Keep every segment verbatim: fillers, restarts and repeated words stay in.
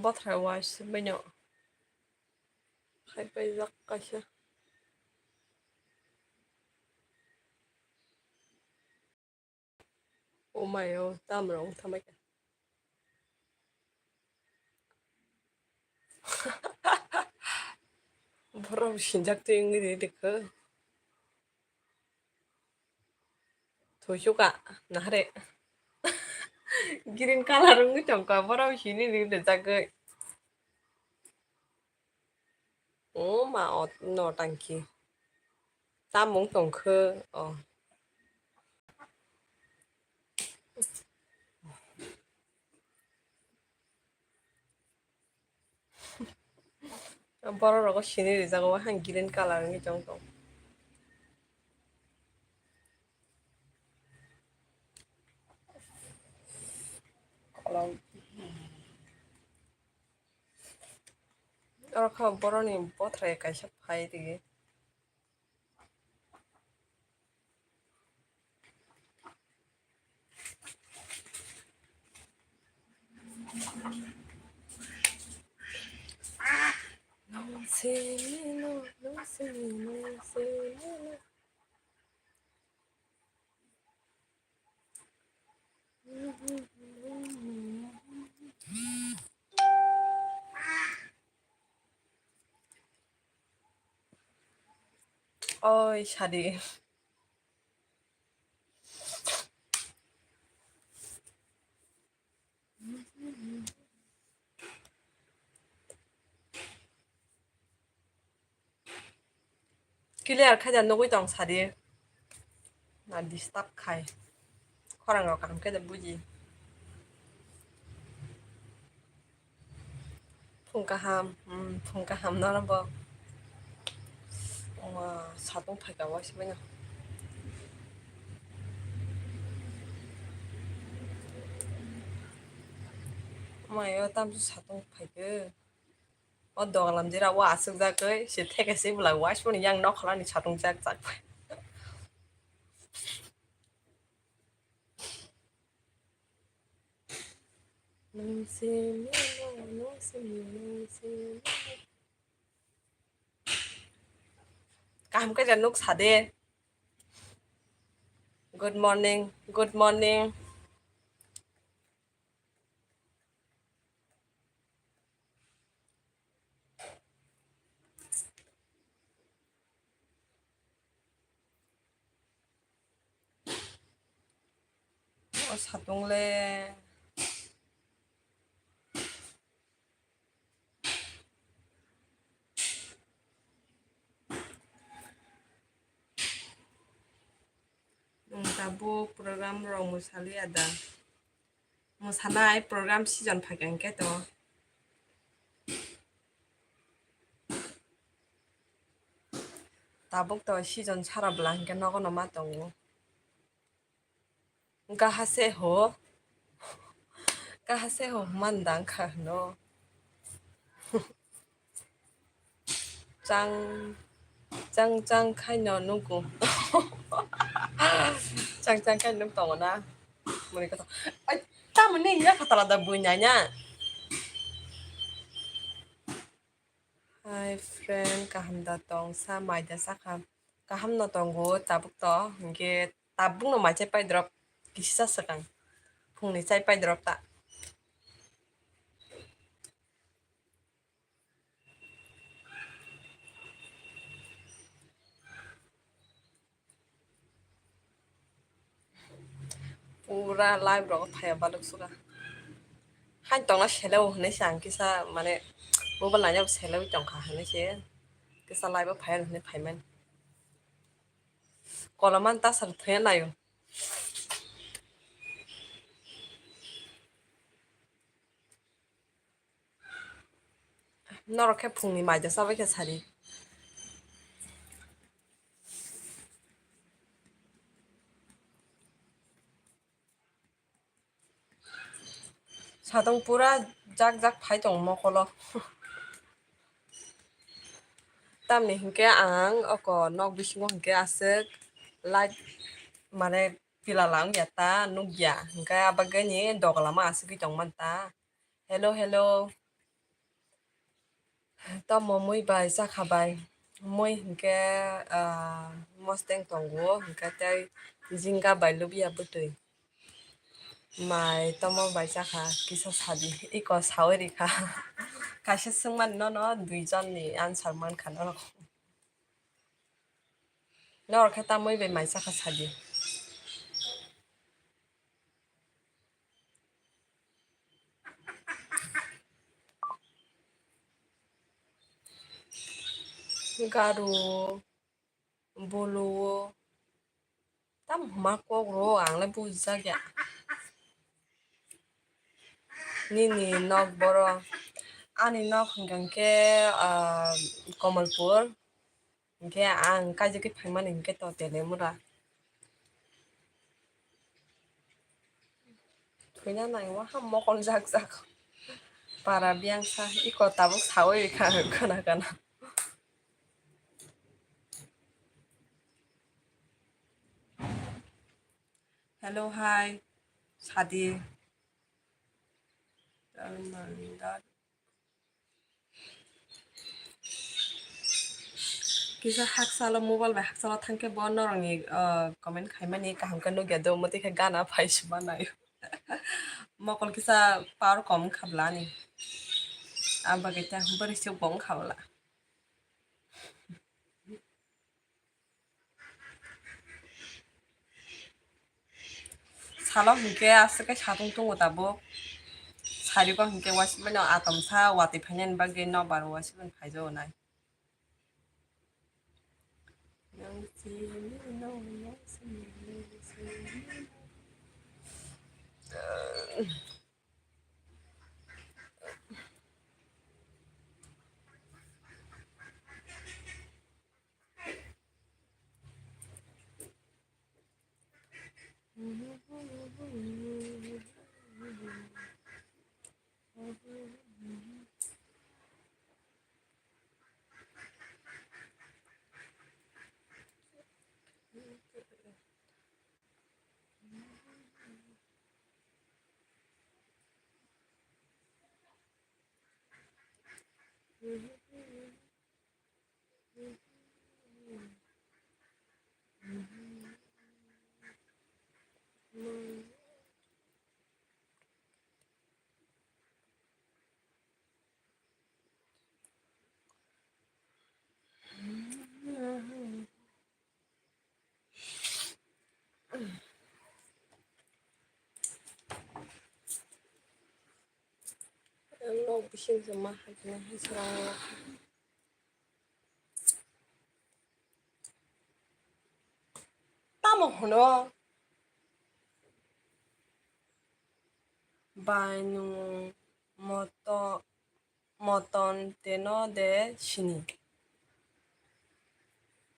Bothra wai se baino. Khai paijak kaisa. O mai o, tam rong thamai ka. Borok sinjak twi wngwi rikha. Thuisuka nahare. Green colour wngwi tongkha, borok sini ri rijagwi. O ma, o no tangki. Tamung tongkhe o. Borok rogo sini rijak o, hai green colour ni tong tong. Kolom. Oro kha boroni bothrai kaisa phai rigi. Oi, sadi. Clear khaida nugui tong sadi. Na disturb khai. Khorang rok kaham khe da buji. Phung kaham, hmm, phung kaham norok bo. Oma satung phaika waisa manya. Oma yo tamsu satung phaikhe. O dogalam jera o aswk jagwi se theke se bwlai waisa manya yang nokholani satung jak jak. Kaham khe ja nuk sa de. Good morning, good morning. O satung le. Nwng tabuk program rok mwsaliya da? Mwsanai program season phaikha hinkhe to. Tabuk to season sara bwla hinkhe nogo no ma tongo. Gaha se ho. Gaha se ho hwnma nda wngkha hwno. Chang, chang, chang khaino nugo. Chang, chang khaino nuk tongo na? Muni kotha. Ai, tamoni ya khatala da bui nanya. Hi friend, kaham da tong? Sa mai da sakha? Kaham no tongo tabuk to, hinkhe tabuk no mai chai pai drop, kisa swkang phungni chai pai drop ta. Pura live rok thaya baluk suka. Hai tongna seleo hinui se ang kisa mane mobile naina bo selewi tongkha hinui se kisa live o phai hinui phaimani. Koloman tasar thaya naio. Norok khe phungni mai da chabai khe sari. Satung pura jak jak phai tongo mokolo. Tamni hinkhe ang oko nok bisingo hinkhe aswk light mane pilala wngya ta, nukya. Hwnkhe abagwini doglama aswkwi tongmani ta. Hello, hello. Tamo mui bai chakha bai. Mui hwnkhe, ah, mosteng tongo, hwnkhe tei jinga bai lubya bwtwi. Mai tamo bai chakha, kisa sadi, iko sawi rikha. Kaisa swngmani nono duijonni answer mankha norok. Norok khe tamoi bai mai chakha sadi. Garu, bolo, tam huma kok ro, ang le bujak ya. Nini nok boro, ani nok hwnkha khe, ah, Kamalpur. Hwnkhe ang kaijagwi phaimani hwnkhe to Telemura. Thwina nai o ha mokol jak jak. Para biyang sa iko tabuk sawi rikha khana khana. Hello, hi. Sadi. Kisa haksalo mobile bai haksalo thangkhe bo norokni, ah, comment khaimani kaham khe nukya do, omo twi khe gana phai sima nai. Mokol kisa power kom wngkha bwlani. Abagwi ta bwrwi se bo wngkha bwla. Salo hinkhe aswk khe satung tongo tabuk. Sarigo hinkhe waisukmano atomsa watwi phainani bagwi nokbar waisukmani phaijago nai. Nok bising se ma hai khe hai sara. Tamo hwno? Bai nwng moto-, moton teno de sini.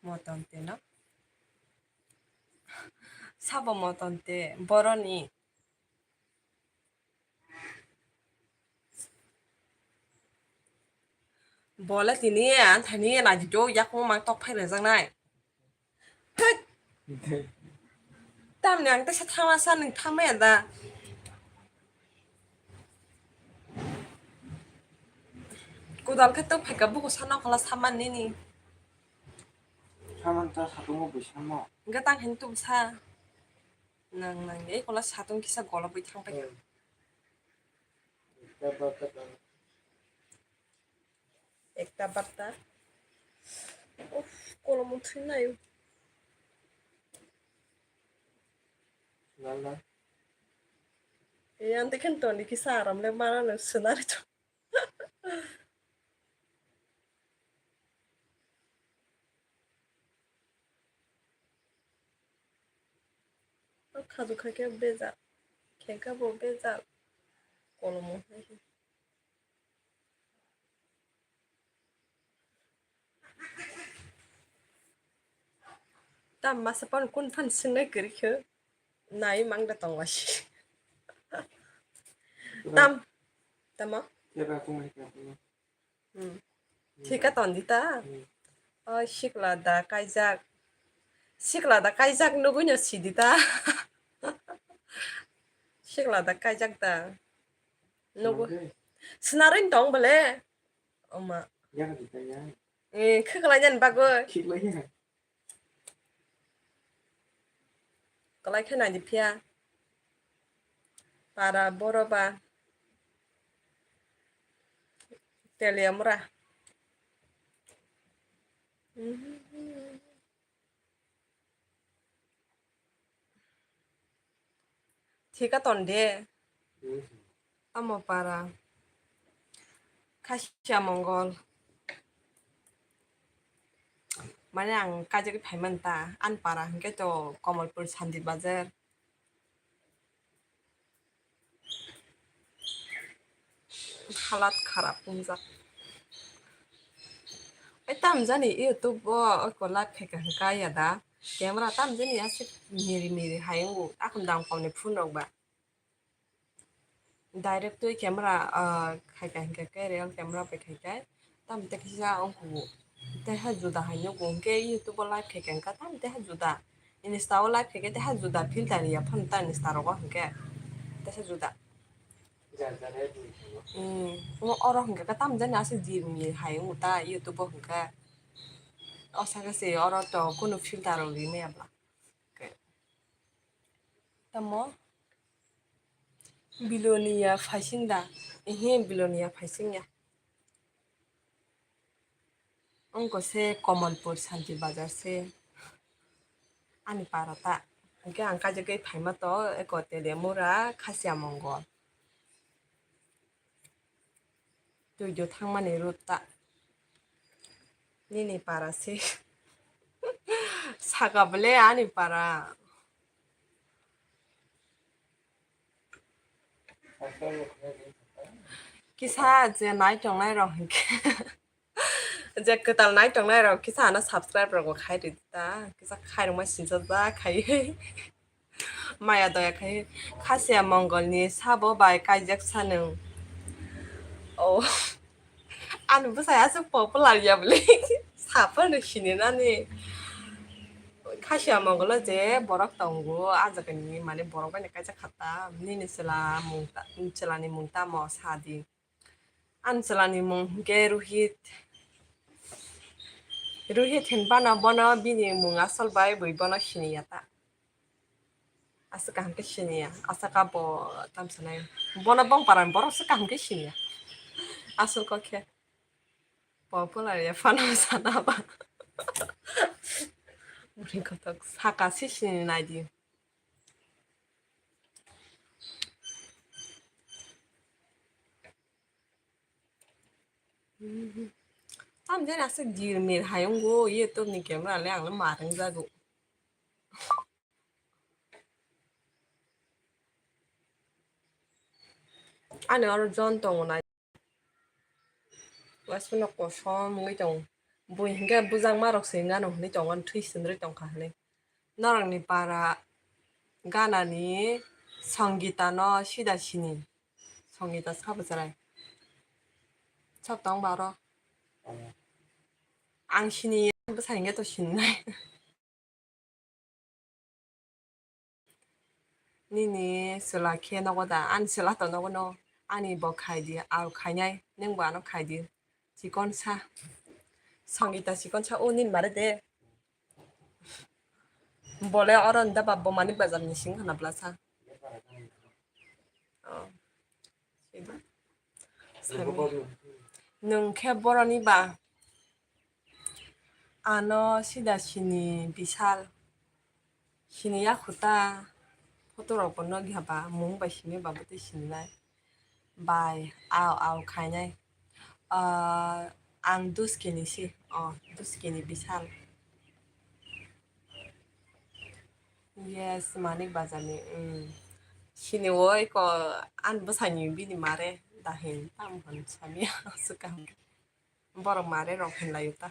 Moton teno? Sabo moton te boroni. Bole tini anthani najito yakung mang tok phai rejaknai. Thek. Tamni ang tesa thama sa nwng thama ya da. Kudal khe tok phaika buku sa nokla saman nini. Saman ta satungo bui samo. Enggak tang hen tuk sa. Nang nang, eh, kola satung kisa gola bui thang pai. Hmm. Ekta barta. Ekta barta. Uff, kolomo thwi nayo. Lala. Eh, ante khen toni kisa aram le mana no scenario. O khaju khaikhe bejal, khenkhe bo bejal, kolomo hai khe. Tam masa pan kun phan sinai kwrwi khe nai mang da tong wasi. Tam, tamo? Thika tondi ta? Hmm. O sikla da kaijak. Sikla da kaijak nugui no sidi ta? Sikla da kaijak da. Nugo. Swnamdi. Swnarwi tong bole. Oma. Yak di kaya. Eh, khiklai nani bagwi. Khiklai ya. Kwlai khe nai di phiya. Para boro ba. Teliamura. Thika ton de. Amo para. Khasia Mongol. Mane ang kajagwi phaimani ta. Ani para hwnkhe to Kamalpur Santir Bazar. Halat kharap wngjak. Ai, tamjani YouTube o eko live khaika hwnkha ya da. Camera tamjani aswk miri miri hai wngo. Akhum dam komni phone rok ba. Direct twi camera, ah, khaika hwnkha khe real camera bai khaika. Tamo tei kisa wngkhugo. Tei ha juda hai nukgo hwnkhe YouTube o live khaika hwnkha tamo tei ha juda. Insta o live khaika tei ha juda filter ya phano ta Insta rogo hwnkhe. Tei ha juda. Hmm, omo oro hwnkhe tamo jani aswk jil mil hai wngo ta YouTube o hwnkhe. O saka se oro to kunu filter rok rimaya bla. Tamo Bilonia phaising da? Ehe, Bilonia phaising ya. Ongko se Kamalpur Santir Bazar se ani para ta. Hwnkhe ang kaijagwi phaima to eko Teliamura Khasia Mongol. Twido thangmani road ta. Nini para se. Saka bole ani para. Kisa je nai tongnai rok hwnkhe. Je kwtal nai tongnai rok kisa ano subscribe rok bo khai rwdi ta. Kisa khairokma sinchajak khai. Maya doya khai Khasia Mongol ni sabo bai kaijak sanung. Oh. Ani bwsai aswk popular ya bwle. Saphano sini nani. Khasia Mongol o je borok tongo, a jaga ni mane borok bai kaijak kha ta. Nini chwla mung ta, chwla ni mung tamo sadi. Ani chwla ni mung hwnkhe Rohit. Rohit hinphano bono bini mung asol bai bui bono siniya ta. Aswk kaham khe siniya, aswk abo tamsa nai. Bono bongpara ni borok se kaham khe siniya. Aswk khe popular ya phano sana ba. Bwrwi kothok saka se sini nai di. Tamjani aswk jil mil hai wngo, YouTube ni camera le ang le ma rwngjago. Ani oro John tongo na. Waisano kosom wngwi tongo. Bui hinkhe bujangma rok se wngano hinwi tongo, thwi sindri tongkha hinwi. Norokni para ganani Songita no sida sini. Songita sabo chwrai. Sab tong ba oro. Ang sini bwsa hinkhe to sinai. Nini chwla khe nogo da? Ani chwla to nogo no. Ani bo khai di, ang khainai, nwng bo ano khai di. Chikon sa. Songita chikon sa, o nini mare de. Bole oro nda ba bo mani bazar ni sing khana bla sa. Oh. Sidi. Sami. Nwng khe boroni ba? Ano sida sini Bishal. Sini yakho ta. Photo rok bo nukya ba, mung bai simi ba bwtwi sinilai. Bai, aw, aw khainai. Ah, ang Duskini si. Oh, Duskini Bishal. Yes, Manik Bazar ni, mm. Sini o eko ani bwsani bini mare dahin tam hwn sami aswk kaham. Borok mare rok hinlai ta.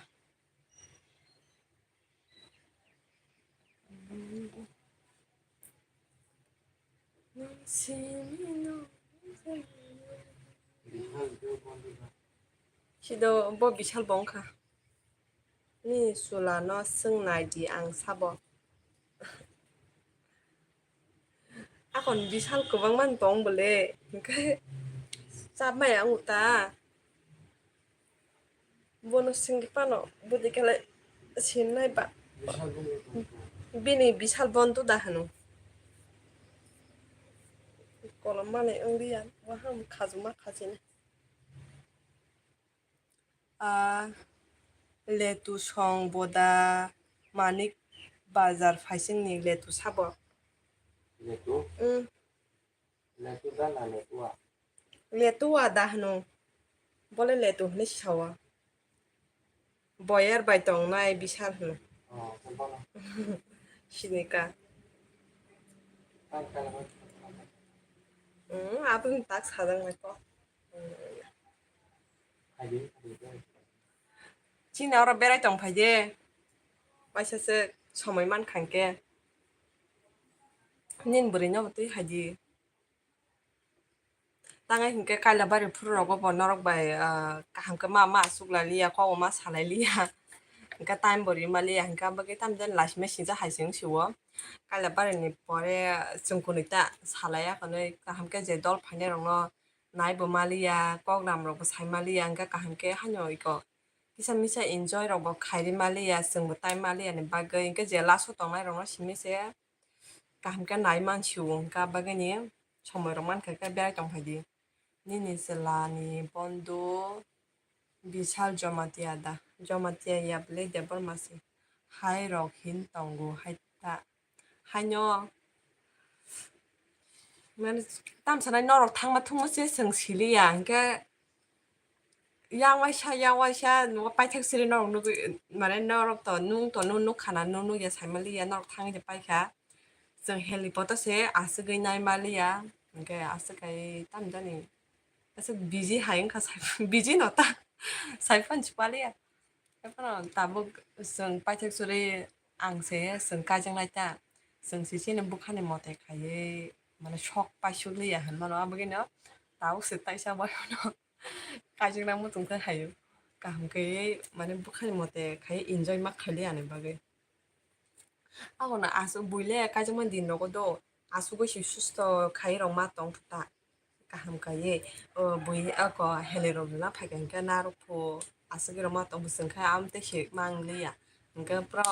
Sido bo Bishal bo wngkha. Ni chwla no swng nai di ang sabo. Akon bisal kwbangma tong bole, hwnkhe chapmaya wng ta. Bono singwi phano bwdwi khe lai sinai ba. Bini bisal bontu da hwno. Kolom mani wng liya, waham khajuma khajini. Ah, letu song boda Manik Bazar phaisingni letu sabo. Letu? Mm. Letu da na letu a? Letu a da hwno. Bole letu hwnwi sawa. Boyer bai tongnai bisal hwno. Oh, khe bono? Sinika. Tang kala bai. Mm, aboni tak sajak nai kok. Chini oro berai tong phai de. Waisa se somoi man kha hwnkhe. Nini bwrwi no bo twi hai di. Tangai hwnkhe Kailabari phuru rogo bo norok bai, ah, kaham khe ma, ma asuk lai liya, kok bo ma salai liya. Hwnkhe time bo rima liya, hwnkhe abo khe tamo jani last message hai se wng si o. Kailabari ni pore chwng kwnwi ta salai ya hwnwi kaham khe je dol phainai rok no nai bo maliya, koklam rok bo sai maliya, hwnkhe kaham khe haino iko kisa misa enjoy rok bo khairi maliya, chwng bo tai maliya ni bagwi, hwnkhe je last o tongnai rok no simi se kaham khe nai mansiwo, hwnkhe bagwi ni somoi rok mankha khe berai tong phai di. Nini chwla ni bondo Bishal Jamatia da, Jamatia ya bwle Debbarma se, hai rok hin tongo hai ta. Haino, mane, tamsanai norok thangma thungma se chwng siliya, hwnkhe yang waisa, yang waisa, nugo paithak siri norok nugwi, mane, norok to nung to nung nukha na, nung nukya saimaliya, norok thangwi de paikha. Chwng helipot o se aswgwi naimaliya, hwnkhe aswk kai tamjani, aswk busy hai wngkha, busy no ta, saiphano chupaliya. Haiphano tabuk chwng paithak churi ang se chwng kaijaknai ta. Chwng se chini bwkhani mote khaiwi mane sok paisuk liya hinmano, aboni tabuk se taisa bai phano kaijaknai muchung khe haio. Kaham khe mane bwkhani mote khaiwi enjoy ma khailiya ani bagwi. Abono aswk buile kaijakmani din rogo do aswk bai se susto khai rok ma tong kha ta. Kaham kaiye, o bui ako helirok rwna phaikha hwnkhe narwkphu aswk rwma tong bwswng khe amtwi se mangliya. Hwnkhe pura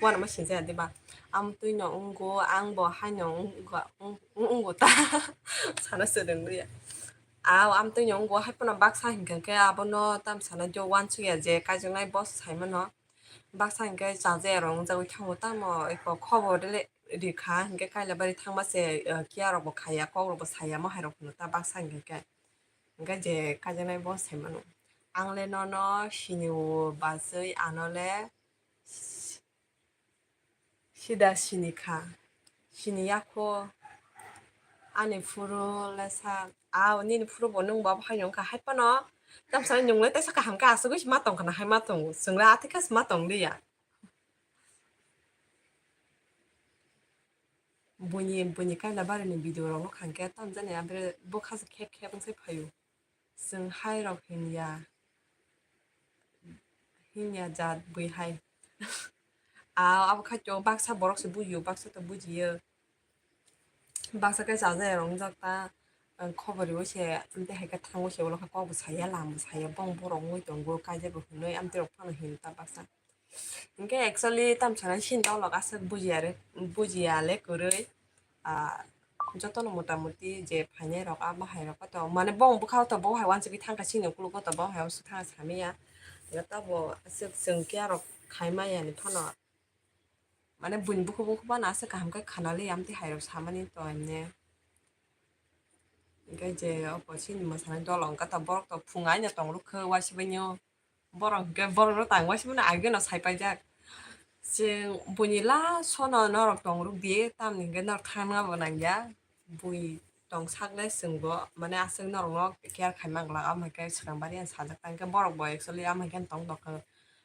uanama sinjaya diba? Amtwino wngo, angbo haino wngo, wngo ta sana swrwng liya. Ao amtwino wngo, haiphano baksa hinkhe abono tamsana jo uansukya je kaijaknai boss saimano. Baksa hinkhe chajayarok wngjagwi thango, tamo eko khobor le rikha hinkhe Kailabari thangma se, eh, kiya rokbo khaiya, kok rokbo saya, mo hai rok phano ta baksa hinkhe khe. Hinkhe je kaijaknai bo sai mano. Ang le nono sini o bachwi ano le sida sini kha. Sini ya kho ani phuru le sa, a nini phuru bo nwng bo haino wngkha haiphano. Tamsa nwng le teisa kaham khe aswk ma tong khna hai ma tongo. Chwng le athai khe ma tong liya. Buini, buini Kailabari ni video rok no kha hwnkhe tamjani abre bo kha se khep khep wngse phaio. Chwng hai rok hinya, hinya jat bui hai. A, abo khaito baksa borok se bujio, baksa to bujio. Baksa khe chajayarok wngjak ta, ang khobor riui se, amtwi hai khe thango se, ulo khe kok bo saya, lam bo saya, bong borok wngwi tongo, kaijakgo hinwi, amtwi rok phano hino ta baksa. Hinkhe actually tamsana sini dolok aswk bujiya re, bujiya le kwrwi, ah, jotono motamuti je phainai rok, abo hai rok to, mane bong bwkha o to bo hai uansugwi thangkha, sini ukulugo to bo hai uansuk thangkha samiya. Tabo aswk chwng kiya rok khai maya ni phano. Mane buini bukhup bukhup phano aswk kaham khe khana li, amtwi hai rok samani to emne. Hinkhe je oko sini mwsani dolo wngkha ta, borok to phung aino tong rwkha uaisibaino. Borok hinkhe borok no tang uaisibano ageno sai paijak. Chwng buini last o no norok tong rwk di, tamni hinkhe norok thangna bo nangya. Bui tong sak le chwng bo mane aswk norok no care khai mang glak, amo hinkhe swkang bari ang sajak ta, hinkhe borok bo actually amo hinkhe tong tong kha.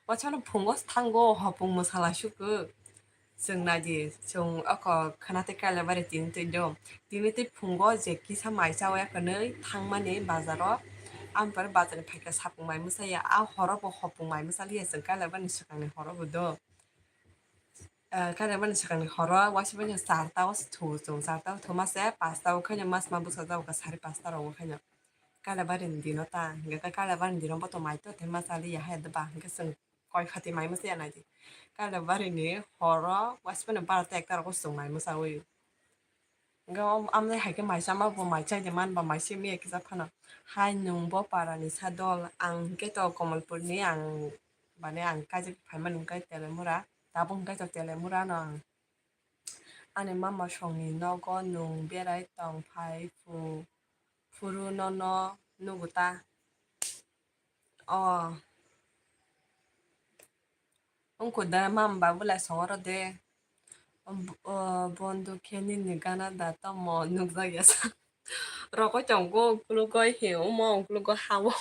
Waisa no phungo thango, hopung mwsala sukha. Chwng nai di, chwng oko khwna tei Kailabari tini twi do. Tini twi phungo je kisa mai chaui ya kwnwi thangmani bazaro. Ampore bazarni phaikha sapung mai mwsaya, a horo bo hopung mai mwsaliya chwng Kailabari ni swkangni horo bo do. ah, Kailaibari ni swkangni horo waisa bai no charta o thu chwng, charta o thuma se pasta o khaino mas ma bwsa jago ka sari pasta rogo khaino. Kailaibari ni dino ta, hingke khe Kailaibari ni dino bo to mai to thai ma chali ya hai da ba, hingke chwng koi khati mai masa ya nai di. Kailaibari ni horo waisa bai no barota ekta rogo chwng mai masa wi. Hingke o amle hai khe mai chama bo mai chai de man ba mai se miya kisa phano. Hai nwng bo para ni sa dol, ang hingke to Komolpur ni, ang bani ang kaijak phaimani hingke Telemura, tabuk hingke to Telemura no ang. Ani mama songni nogo nwng berai tong phai phu-, phuru nono nugo ta. O. Wngkha da mama babu lai songoro de. O, o, bondo khe nini gana da tamo nukjak ya sa. Rokoi tongo, ukulugoi he, omo ukulugoi hao.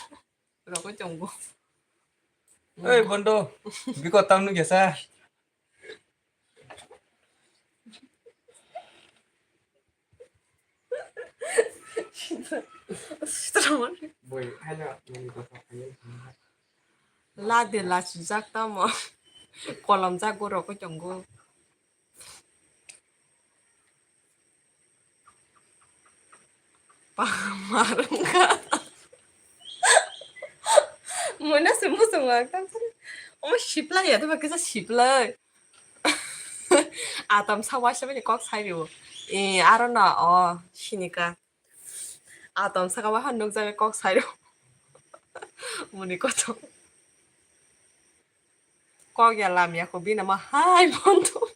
Rokoi tongo. Ei, bondo, biko tam nukya sa. Boi, haino nini kotha khayo. Lade lachijak tamo. Kolomjak go rokoi tongo. Pamar wngkha. Mona se muchungo ang tang sari. Omo siplai ya, tebo kisa siplai. Atam sa waisa bini kok sai rio. E, aro na, o, sinika. Atom saka wahan nukjagwi kok sairo. Muni koto. Kok ya lamya ko bina ma hai bondo.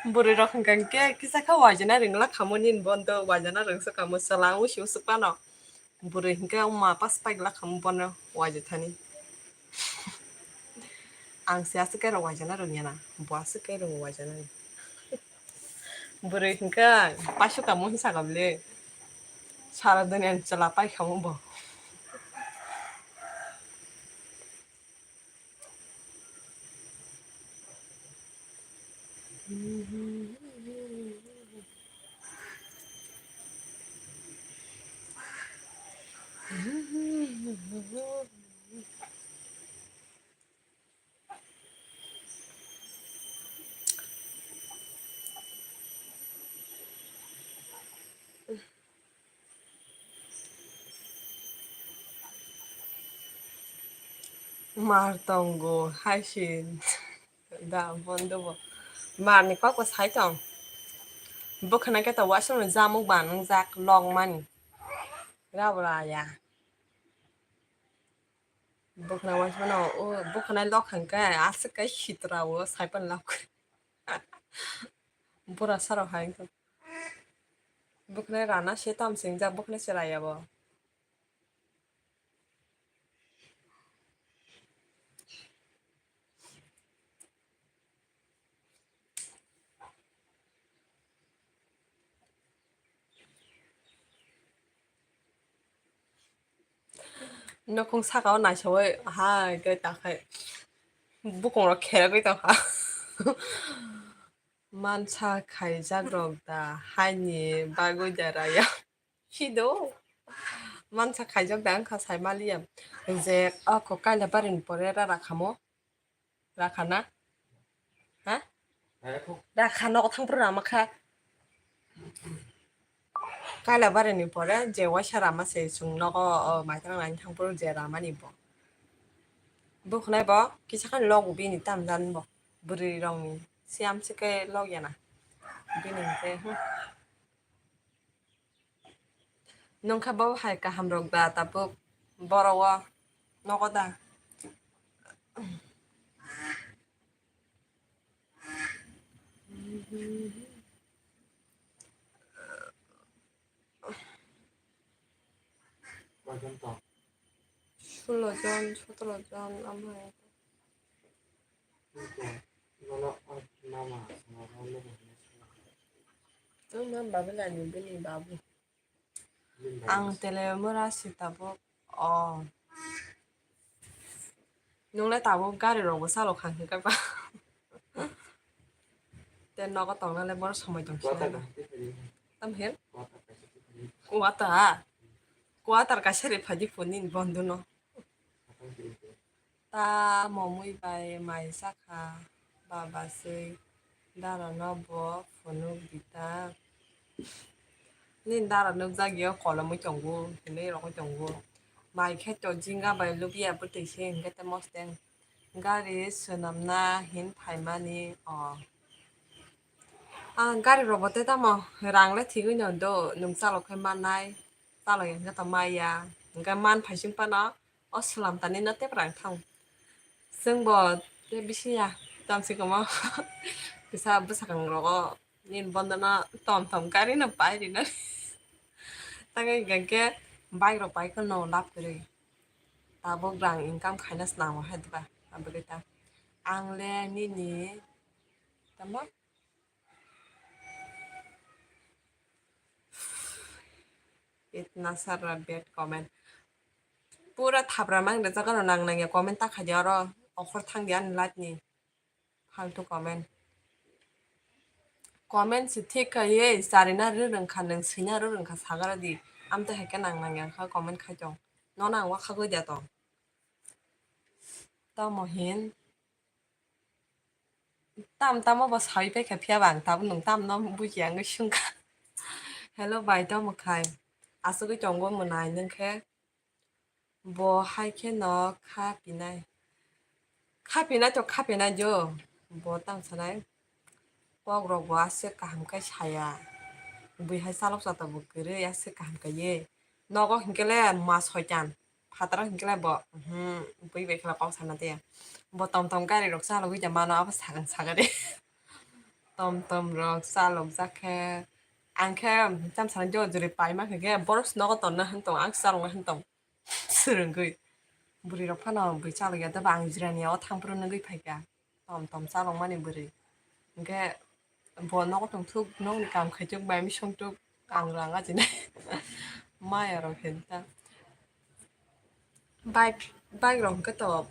Bwrwi rok hwnkha hwnkhe kisa kha waijana ringla khamo nini bondo, waijana ringsa kamo chwla usi usuk pano. Bwrwi hwnkhe ma pas paigla khamo bono waija thani. Ang se aswk khe rok waijana rwngya na, bo aswk khe rwng waijana. Bwrwi hwnkhe paisukamo hinwi sakha bwle. Sara duniani chwla paikha bo. Mar tongo hai se da bondo bo. Mar ni kok bo sai tong. Bwkhana khe to waisa no jamuk banangjak lok mani. Rabra ya. Bwkhana waisa no, o bwkhana lok hwnkhe aswk khe sitra o sai pan lok. Bura saro hai wngkha. Bwkhwnai rana se tam swngjak, bwkhwnai se raya bo. Nokong saka o naisawi hai khe takhai bukung rok kheragwi tongkha. Mansa khaijak rok da haini bagwi da raya. Hido. Mansa khaijak da wngkha sai maliya. Je ako kaila barini pore ra rakhamo. Rakha na? Ha? Rakha nogo thangphuru rama kha. Kaila barini pore je waisa rama se chwng nogo, o, maitang nani thangphuru je ramani bo. Bwkhwnai bo kisa khani logo bini tamjani bo. Bwrwi rokni siyam se khe logya na. Bini hwnkhe, hmm. Nungkha bo hai kaham rok da tabuk borok o nogo da. Sulo jon, sotoro jon, amai. Ang mama babilani bini babu. Ang telemura si tabuk. Oh. Nungle tabuk gari rokbo salok kha hwnkhe ba. Te nogo tongnale boro somoi tong sinai. Tam hel? Kuata. Kuatar kaisa ri phaidi phone ni bondo no. Ta momui bai mai sakha baba swi. Dara no bo phunuk di ta. Nini dara nukjagio kolomwi tongo, hinwi rogwi tongo. Mai khe to jinga bai lubia bwtwi se hinkhe tei mosteng gari swnamna hin phaimani o. Ah, gari rokbo tei tamo rang le thigwi no do, nwng chalok khe mannai, chalok ya hinkhe to maya, hinkhe man phaising phano o swlam tani no tei rang thang. Chwngbo tei bisi ya, tamsi kwma kisa bwsakang rogo nini bondo no tom tom gari no pai rina. Tangwi hinkhe bike rok pai kheno lab kwrwi. Tabuk rang income khaina swnamo hai diba, aboni ta. Ang le nini tamo itna sara bad comment. Pura thapra mang de jaga no nang nang ya comment ta khaidi oro okhor thang di ani live ni. Faltu comment. Comment se thik kha ye, charina rw rwngkha, nwng swina rw rwngkha, sagara di. Amte hai khe nang nang yang kha comment khai tong. No nang wa khagwi da tong. Tamo hin. Tam tamo bo sawi pai kha, phiya ba ang tabuk nwng tam no buji ang sung kha. Hello bai, tamo khai. Asugwi tongo mwnai nwng khe. Bo hai khe no kha pinai. Kha pinai to kha pinai jo. Bo tang sanai. Kok rok bo aswk kaham khe saya. Bui hai chalok chata bo kwrwi aswk kaham khe ye. Nogo hinkhe le ma soitan. Phataro hinkhe le bo, mhm, bui bai khe le kok sana de. Bo tom tom gari rok chalogwi ja mano abo sakang sakari. Tom tom rok chalok jak khe. Ang khe tam sana jo jori pai ma khe borok nogo tonna hin tong, ang chalok na hin tong. Swrwngwi. Bwrwi rok phano bui chalok ya, daba ang jirani o thang phuru nugwi phai kha. Tom tom chalok mani bwrwi. Hinkhe bo nogo tong thuk, nokni kam khai thuk, bai misong thuk, ang rang ajinai. Maya rok khe ta. Bike, bike rok hinkhe to,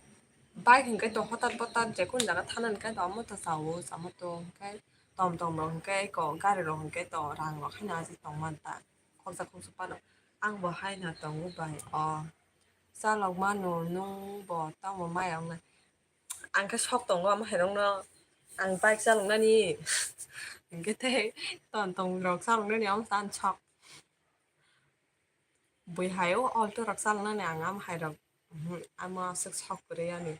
bike hinkhe to hotat botat je kun jaga thana hinkhe to amo to chao, chamo to hinkhe tom tom rok hinkhe ko gari rok hinkhe to rang rok haino aji tong man ta. Khoksa khoksa phano ang bo haino tongo bai o. Chalok mano nwng bo tamo maya wngnai. Ang khe sok tongo amo hai rok no. Ang bike chalok nani. Hinkhe tei ton tong rok chalok nani amo tan sok. Bui hai o alto rok chalok nani ang amo hai rok. Mhm, amo aswk sok kwrwi ani.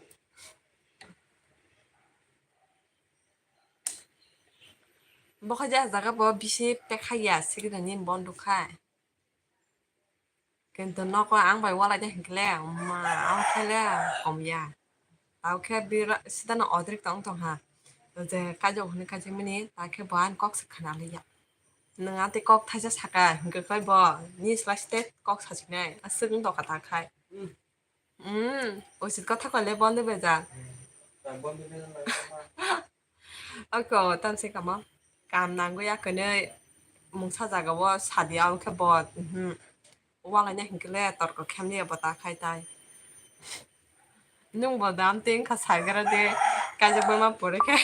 Bo khe je ah jaga bo bisi pekha ya, sikida nini bondo khai. Kintu nogo ang bai walai de hinkhe le, ma, ang khe le kom ya. Tao khe bira-, sida no odrik tong tong ha. Je kaijak hwnwi kaijak mani, ta khe bo ani kok se khna li ya. Nwng ani kok thaisa saka, hinkhe khai bo, ni slai site kok sasinai, aswk wng tong kha ta khai. Hmm, usit kotha kole bondo bejak. Ako, tamse kamo. Kam nangwi akwne mungsa jaga o sadi ang khe bo, mhm. Walaina hinkhe le torko khem liya bo ta khai tai. Nwng bo dam te wngkha saigra de, kaijak bai ma pore khe.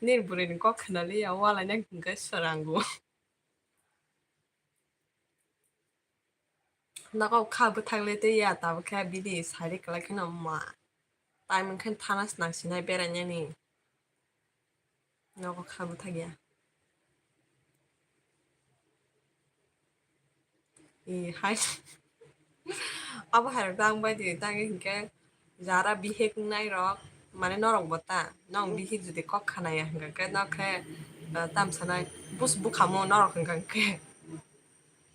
Nini bwrwi ni kok khna liya, walaina hinkhe swrango. Nogo kha bwthak le tei ya, tabuk khe bini sari kwlai kheno ma. Time wngkhe thana se nang sinai berainani. Nogo kha bwthak ya. E hai. Abo hai rok tang bai di, tang hinkhe jara bihik nai rok, mane norok bo ta, nong bihik jodi kok khana ya hinkhe nok khe, ah, tam sanai bus bukhamo norok hinkhe.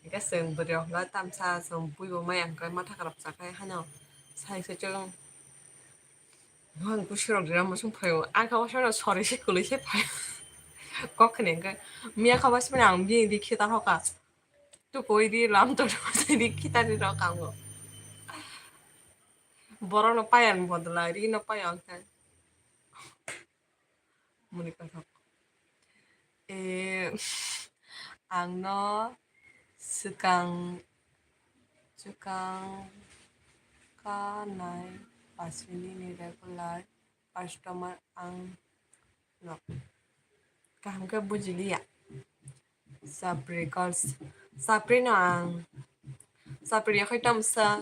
Hinkhe chwng bwrwi rok tamsa chwng bui bo maya hinkhe matha kwrwk cha khai hano sai se chwng. Ang kusurok dira musung phaio. Ang kha waisa no sori se kwlwi se phaio. Kok khne hinkhe miya kha waisa mani ang bini di khitar hoka. Tukoi di lam to di khitar di rok ang. Borok no paya ang bodla ri no paya ang khe. Muni kothok. E, ang no swkang, swkang kanai pasini ni regular customer ang no. Kaham khe bujiliya. Sapri girls. Sapri no ang. Sapri yakhai tamsa.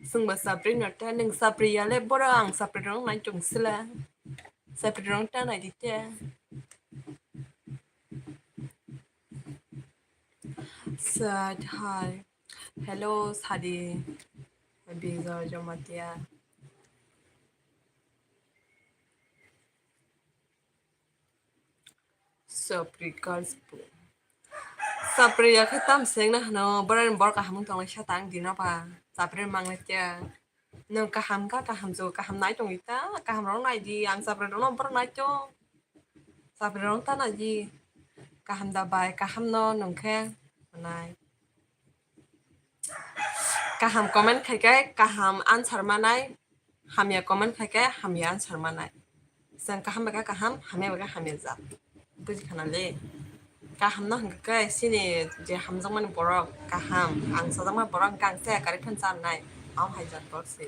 Sungba sapri no ta nung sapri yale boro ang sapri rong nai chung sila. Sapri rong ta nai dite. Sad, hi. Hello, Sadi. Bijoy Jamatia. Sapri girls po. Sapri ya khe tam seng na hano, borok ni borok kaham wng tong lai sa tang dino ba. Sapri mang lai kya. Nwng kaham kha, kaham jo, kaham nai tong di ta, kaham rok nai di, ang Sapri rok no borok nai tong. Sapri rok ta nai di. Kaham da bai, kaham no nwng khe nai. Kaham comment khai khe kaham answer manai, hamya comment khai khe hamya answer manai. Chwng kaham bai kha kaham, hamya bai kha hamya jat. Buji khana le. Kaham no hwnkhe khe chini je hamjakmani borok kaham, ang chajakmani borok hwnkhe ang chaya kwrwi phano chanai. Amo hai jat borok se.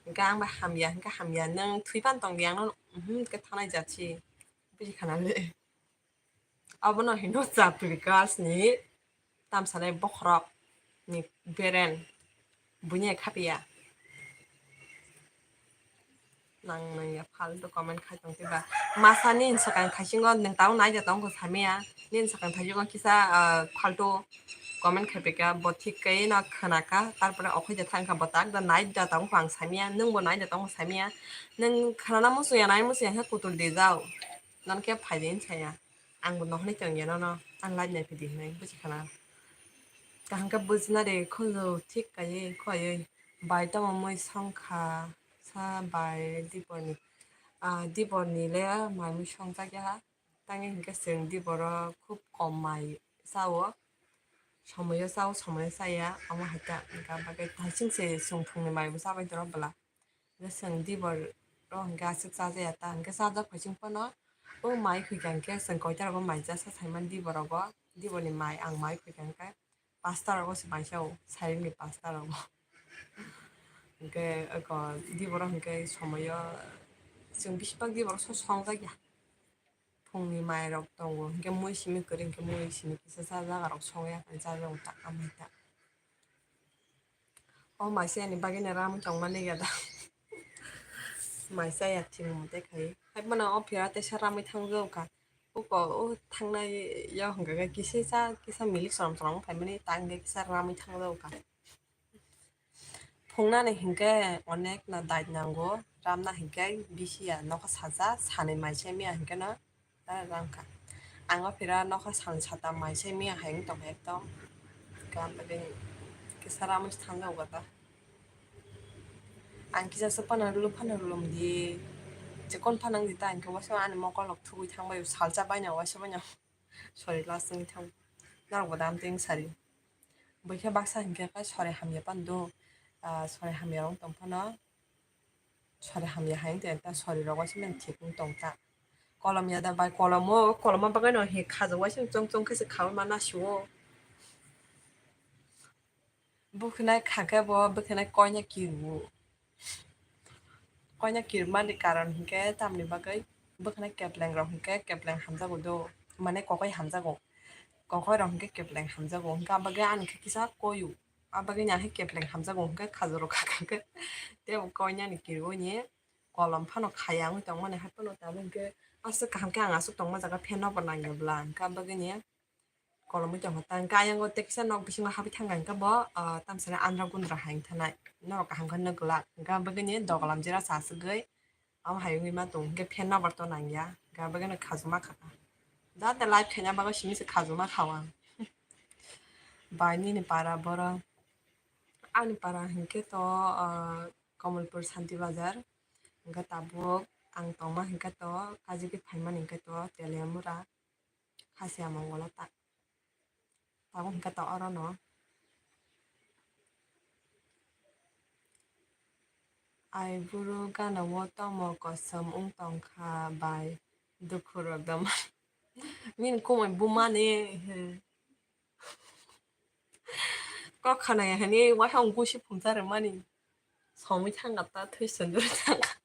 Hwnkhe ang bai hamya hwnkhe hamya, nwng thwi phano tong di, ang no, mhm, khe thanai jat si. Buji khana le. Abono hino Sapri girls ni tamsanai bokhorok ni beren buini khapia. Nang nang ya faltu comment khai tong tiba. Masa ni sakang thaisingo nwng tau nai ja tong kho samia. Ni sakang thaisingo kisa, ah, faltu comment khai pika, bo thik kai no khana ka, tarpore okhoi ja thang kha, bo tak da nai ja tong kho ang samia, nwng bo nai ja tong kho samia. Nwng khana na musu ya nai musu ya khe kutul de jao. Nono khe phai di saya. Ang bo nohni tong ya nono. Ang live nai phidi hinai buji khana. Kaham khe bujina de khunju thik kai khwlaiwi. Bai tamo mui song kha sa bai diporni. Ah, diporni le mai mui song jak ya ha. Tangwi hinkhe chwng diboro khub kom mai chao. Somoyo chao, somoyo chaya. Amo hai ta wngkha bagwi thaiching se chwng phungni mai bo chabai toro bwla. Hwnkhe chwng dibor o hwnkhe aswk chajaya ta, hwnkhe chajak phaichwng phano o mai khuikha hwnkhe chwng koita rogo mai chasa saimani dibor rogo, dibor ni mai ang mai khuikha hwnkhe pasta rogo se mai chao, sairing ni pasta rogo. Hwnkhe eko dibor o hwnkhe somoyo chwng bisi bak dibor o so songjakya. Phungni mai rok tongo, hwnkhe mui simi kwrwi, hwnkhe mui simi kisa sa jaga rok songya, hwnkhe chajago ta, amai ta. O mai se ani bagwi no ramwi tongmani ya da. Mai chaya thwngmung tei khai. Hai bono o phira teisa ramwi thangjago kha. Uko o thangnai yo hwnkha khe kisa sa, kisa milik sorom sorom wng phaimani, ta hwnkhe kisa ramwi thangjago kha. Phungnani hinkhe onek na dait nango, ramna hinkhe bisi ya nokha saja, sanwi mai se miya hinkhe no, ah, rang kha. Ang o phira nokha san satam mai se miya hai wng tongkha ekdom. Hwnkhe ang bagwi kisa ramwi se thangjago ta. Ang kisa se phano rwlwk phano rwlwm di, chikon phano wng di ta hinkhe waisa ani mokol rok thugwi thangbai o, salsa baino waisa baino. Sorry, last wngwi thang. Norok bo dam teng sari. Bwkhe baksa hinkhe khe sori hamya phano do. Ah, sori hamya rok tong phano. Sori hamya hai wngtong ta, sori rok waisa mani thik wng tong ta. Kolom ya da bai kolom o, kolom o bagwi no he khajo waisa chong chong khe se khaui ma nasio. Bwkhanai kha khe bo, bwkhanai koina kiru. Koina kirmani karon hinkhe tamni bagwi bwkhanai kepleng rok hinkhe kepleng hamjago do, mane kokoi hamjago, kokoi rok hinkhe kepleng hamjago, hinkhe abagwi ani khe kisa koyu, abagwi ni ahai kepleng hamjago hinkhe khajuro kha kha khe tei bo koinani kirwi ni kolom phano khaya wngwi tongmani hai phano tabuk hinkhe aswk kaham khe ang aswk tongma jaga phenno bo nangya bwla hinkhe abagwi ni. Kolomwi tongkha ta. Hwnkhe ayang o tei kisa nok bisingo habwi thangkha hwnkhe bo, ah, tamsani andra gundra hai wngthanai. Norok kaham khe nuk glak. Hwnkhe abagwini dogalam jera sa aswkgwi amo hai wngwi ma tong. Hwnkhe fan no abar to nangya. Hwnkhe abagwino khajuma khaka. Jate live khaina bagwi simi se khajuma khao ang. Bai nini para borok. Ani para hinkhe to, ah, Kamalpur Santi Bazar. Hwnkhe tabuk ang tongma hinkhe to kajigwi phaimani hinkhe to Teliamura. Khasiya mongolo ta. Tabuk hwnkhe to orono. Ai buru gana o tomo kosom wng tongkha bai dukhu rok dam. Nini kumui bumani. Kok khanaya hini waisa wng gusi phungsa rwmani. Somwi thangkha ta thwi sunduri thangkha.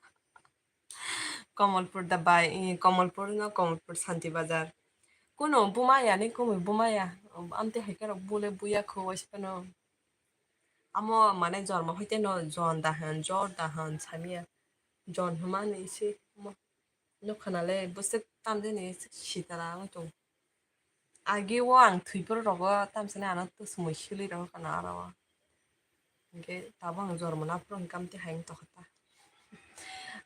Kamalpur da bai, eh, Kamalpur no, Kamalpur Santi Bazar. Kuno bumaya ni kumui bumaya. Amte hai khe rok bule buya kho waisa no. Amo mane jormo hoite no jon dahan, jor dahan samiya. Jon hwnmani se mo. Nukha nale bwswk tamjani sitala wng tong. Agi o ang thwipro rogo tamsani ano tusumui sili rogo khana aro. Hingke tabuk ang jormo naphuru hingke amtwi hai wng tongkha ta.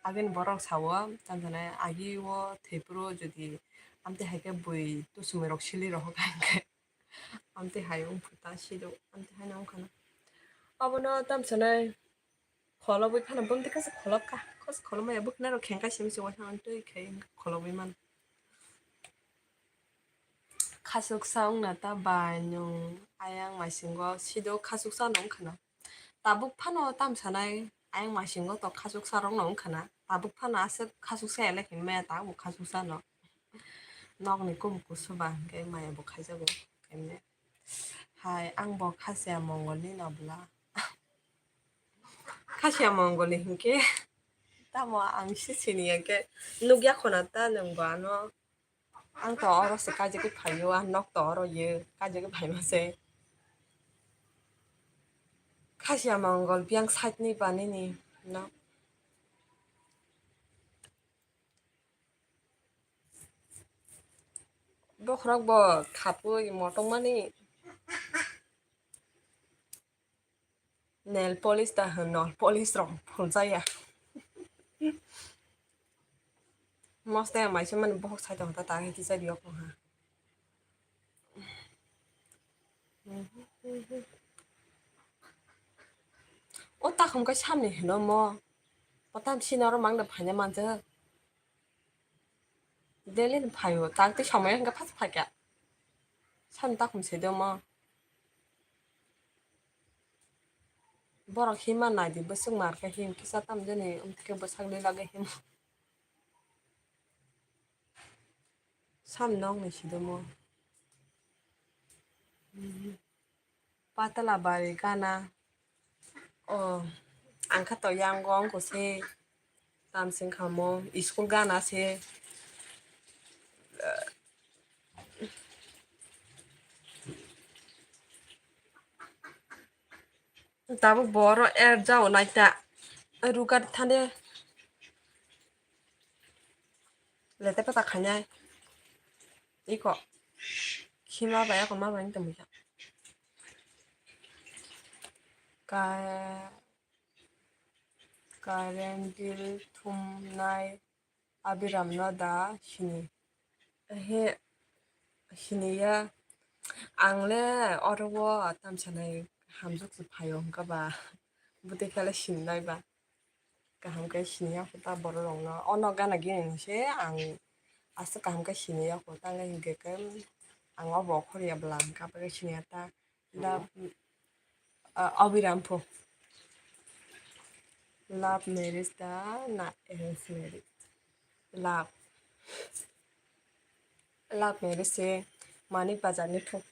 Aboni borok sao tamsani agi o thwipro jodi amtwi hai khe bui tusumui rok sili rogo kha hingke. Amtwi hai wngkha ta sido, amtwi hai wngkha na. Abono tamsani kholobwi phano bumtwi kasa kholobkha, kos kholobmaya bwkhwnai rok khengkha simi se waisa ang twi khai kholobwi mano. Khasuksa wngna ta bai nwng ayang maisingo sido khasuksa no wngkha na. Tabuk phano tamsanai ayang maisingo to khasuksa rok no wngkha na. Tabuk phano aswk khasuksa ya le hinmaya tabuk khasuksa no. Nokni kubuk kusu ba hingke maya bo khaijago. Kemne hai ang bo khasiya mongol ni no bwla. Khasiya mongol ni hingke tamo ang se sini ya khe nukya khona ta nwng bo ano. Ang to oro se kajagwi phaio, ang nok to oro ye kajagwi phaima se. Khasiya mongol biyang side ni ba nini nok. Bokhorok bo khapui motongmani. Nail polish ta hwn, nail polish rok phulsa ya. Mosta ya maisa mani bohok sai tong ta, ta khe kisa riyok tong ha. O takhum khe samni hino mo. O tam sini oro mangda phaina manjak. Daily ni phaio, tak tei samaya hingke phas phaikha. Sani takhum se de mo. Borok hima naidi bwswk mar khe him kisa tam jani, amtwi khe bwsakni lage himo. Sam nok ni sido mo. Patala bari gana. O, ang kha to yang gong ko se. Tam sing kha mo, school gana se. Tabuk boro er jao naita. Rugar thane. Lete pata khainai. Iko. Khima bai ako ma bai tongmisa. Ka, current bill thumnai Abiram no da sini. He, sini ya. Ang le oro o tamsa nai hamjak se phaio hwnkha ba. Bwtwi khe le sini nai ba. Kaham khe sini ya kho ta borok rok no. Ono gana gini se ang aswk kaham khe sini ya kho ta hwnkhe khe ang obo okhor ya bwla hwnkha bai sini ya ta. Love, ah, Abiram pho. Love marriage da na arrange marriage? Love. Love marriage se Manik Bazar ni pho.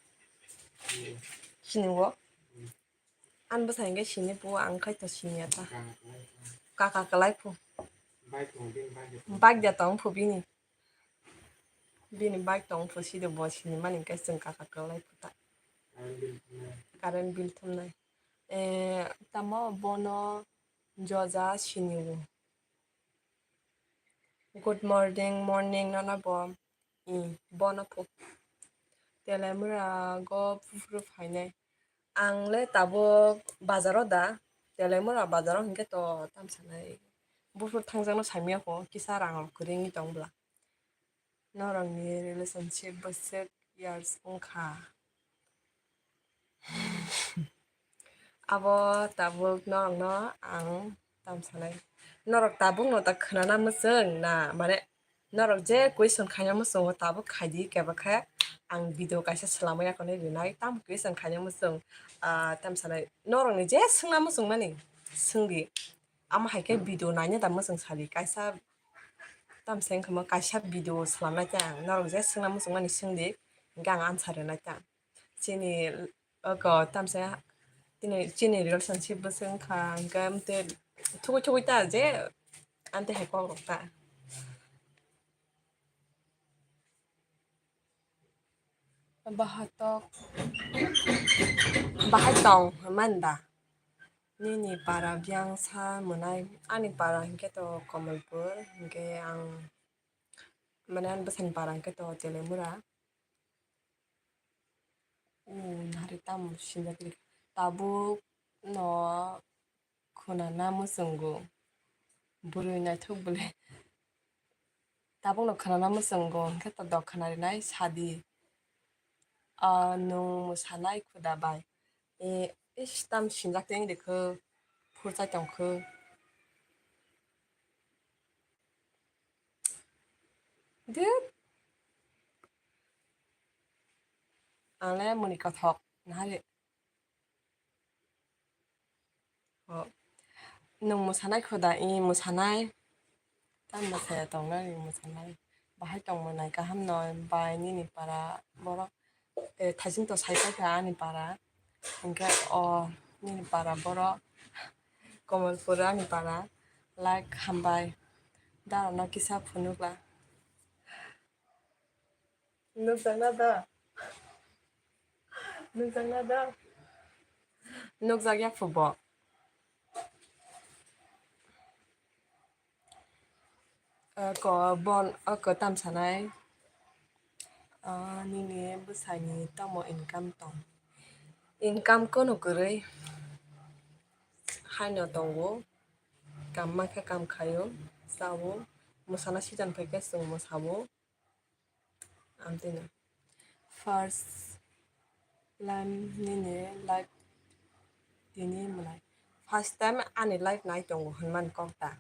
Sini o. Ang bwsa hwnkhe sini pho, ang khai to sini ya ta. Kaka kwlai pho. Bike da tong pho bini. Bini bike tong pho, side bo sini mani hwnkhe chwng kaka kwlai pho ta. Current bill thumnai. Eh, tamo bono joja sini o. Good morning, morning nono bo. I, bono pho. Telemura go buphuru phainai. Ang le tabuk bazaro da. Telemura bazaro hwnkhe to tamsa nai. Buphuru thangjakno saimanya kho, kisa rang rok kwrwi wngwi tong bwla. Norokni relationship bwswk years wngkha? Abo tabuk norokno ang tamsa nai. Norok tabukno ta khwnana mwchwng na, mane, norok je question khaina mwchwngo tabuk khaidi, kebakhe ang video kaisa swlamwi yakhwlwi rinai. Tamo question khaina mwchwng, ah, tamsa nai. Norokni je swngna mwchwngmani swngdi. Amo hai khe video naina da mwchwng sadi. Kaisa tamsa wngkha mo kaisa video swlamnai khe ang norok je swngna mwchwngmani swngdi, hwnkhe ang answer rwnai kha. Chini oko tamsa tini chini relationship bwswk wngkha, hwnkhe amtwi thugui thugui ta je amtwi hai kok rok ta. Bahatok bahai tong hwnmani da? Nini para biyang sa mwnai? Ani para hinkhe to Kamalpur, hinkhe ang, mane, ani bwsani para hinkhe to Telemura. O, nahari tamo sinjak ri. Tabuk no khwnana mwchwngo. Bwrwi naithok bwle. Tabuk no khwnana mwchwngo, hwnkhe to dok khwnarinai sadi. Ah, nwng mwsanai khuda bai. E, ish, tam sinjak tei wngdi kho, phurchai tong kho. Dut. Ang le muni kothok, nahari. O, nwng mwsanai khuda, i mwsanai. Tamo saya tongnani mwsanai. Bahai tongmani kaham no, bai nini para borok, eh, thaiching to sai paikha ani para. Hwnkhe o nini para borok, Kamalpur ani para. Like hambai. Dara no kisa phunukla. Nukjakna da? Nukjakna da? Nukjakya phubo. Ako bon, ako tam sanai. Ah, nini bwsani tamo income tong? Income kono kwrwi. Haino tongo. Kam ma khe kam khaio, chao. Mwsana season phaikhe chwng mwsao. Amtwino first time nini live tini mwlai. First time ani live nai tongo hwnmani kok ta.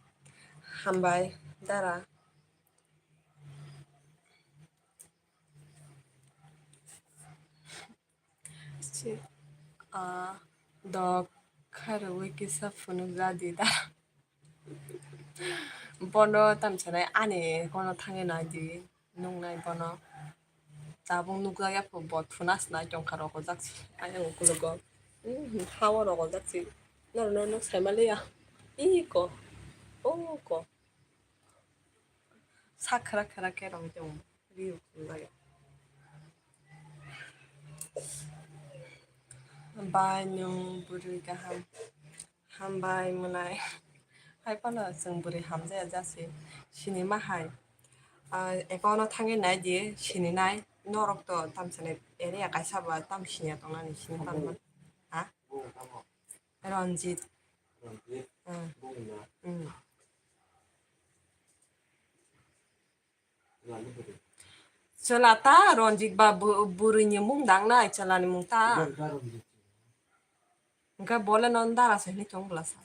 Hambai dara. Si, ah, dok kharwi kisa phunukjadi da. Bono tamsanai ani kono thangwi naidi, nuknai bono. Tabuk nukjakya pho bo thunas nai tongkha rokojak si. Ayang ukulogo. Hmm, hawa rokojak si. Norno nuk saimaliya. Iko. Oko. Sak khwrak khwrak khe rwngwi tongo. Riyuk khumlai. Bai nwng bwrwi kaham. Hambai mwlai. Hai phano chwng bwrwi hamjaya jasi. Sinima hai. Ah, account o thangwi nai di, sininai. Norok to tamsani area kaisa ba tam sinya tongnani sini tamo. Ha? Ranjit. Hmm. Hmm. Chwla ta Ranjit ba bu-, bwrwini mung dangnai, chwlani mung ta. Hwnkhe bole non dara se hinwi tong bwlasa.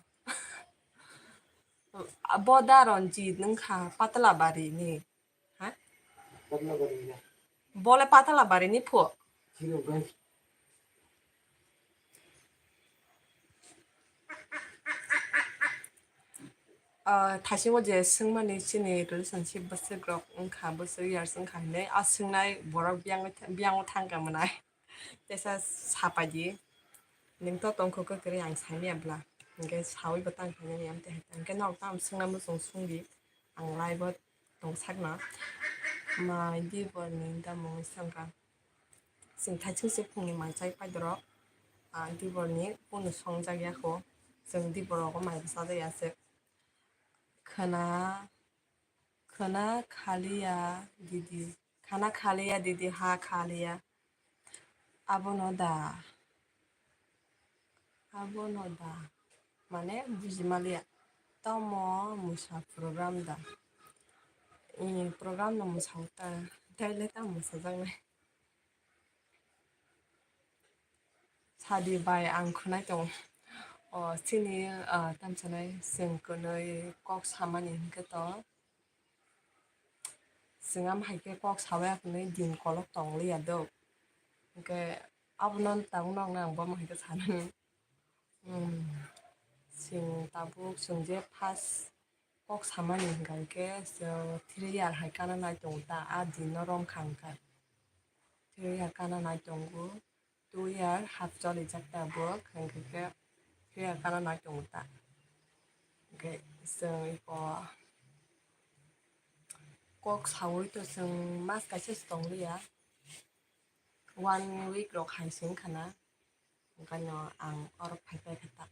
Bo da Ranjit wngkha Patla barini. Ha? Bole Patla barini phu. Ah, thaisingo je swngmani chini relationship bwswk rok wngkha, bwswk years wngkha hinwi, a swngnai borok biyang, biyango thangkha mwnai. Teisa sapaidi, nwng to tongkho kwrwi ang saimaya bwla, hwnkhe sawi bo tang khainani amtwi hai, hwnkhe norok tamo swngna muchung swngdi, ang live o tong sakno. Mai diborni da mungwi swngkha. Chwng thaichung se phungni mai chai pai dorok. Ah, diborni kunu songjakya kho. Chwng dibor rogo mai bwchajaya se. Khwna, khwna khaliya didi. Khana khaliya didi, ha khaliya. Abono da. Abono da. Mane buji maliya. Tamo mwsa program da. Ee, program no mwsa ta. Taile tamo mwsajaknai. Sadi bai ang khwnai tongo. O, chini, ah, tamsanai chwng kwnwi kok samani hwnkhe to. Chwng am hai khe kok sawi ya hwnwi din kolok tong liya do. Hwnkhe abono tabuk nokna ang bomo hai khe sanani. Hmm. Chwng tabuk chwng je first kok samani hwnkha hwnkhe chwng three year hai kana nai tongo ta, a din no rom kha hwnkha. Three year kana nai tongo, two year half cholijak tabuk, hwnkha khe three year kana nai tongo ta. Hwnkhe chwng iko kok sawi to chwng mas kaisa se tong liya, one week rok hai se wngkha na. Hwnkhe no ang oro phai paikha ta.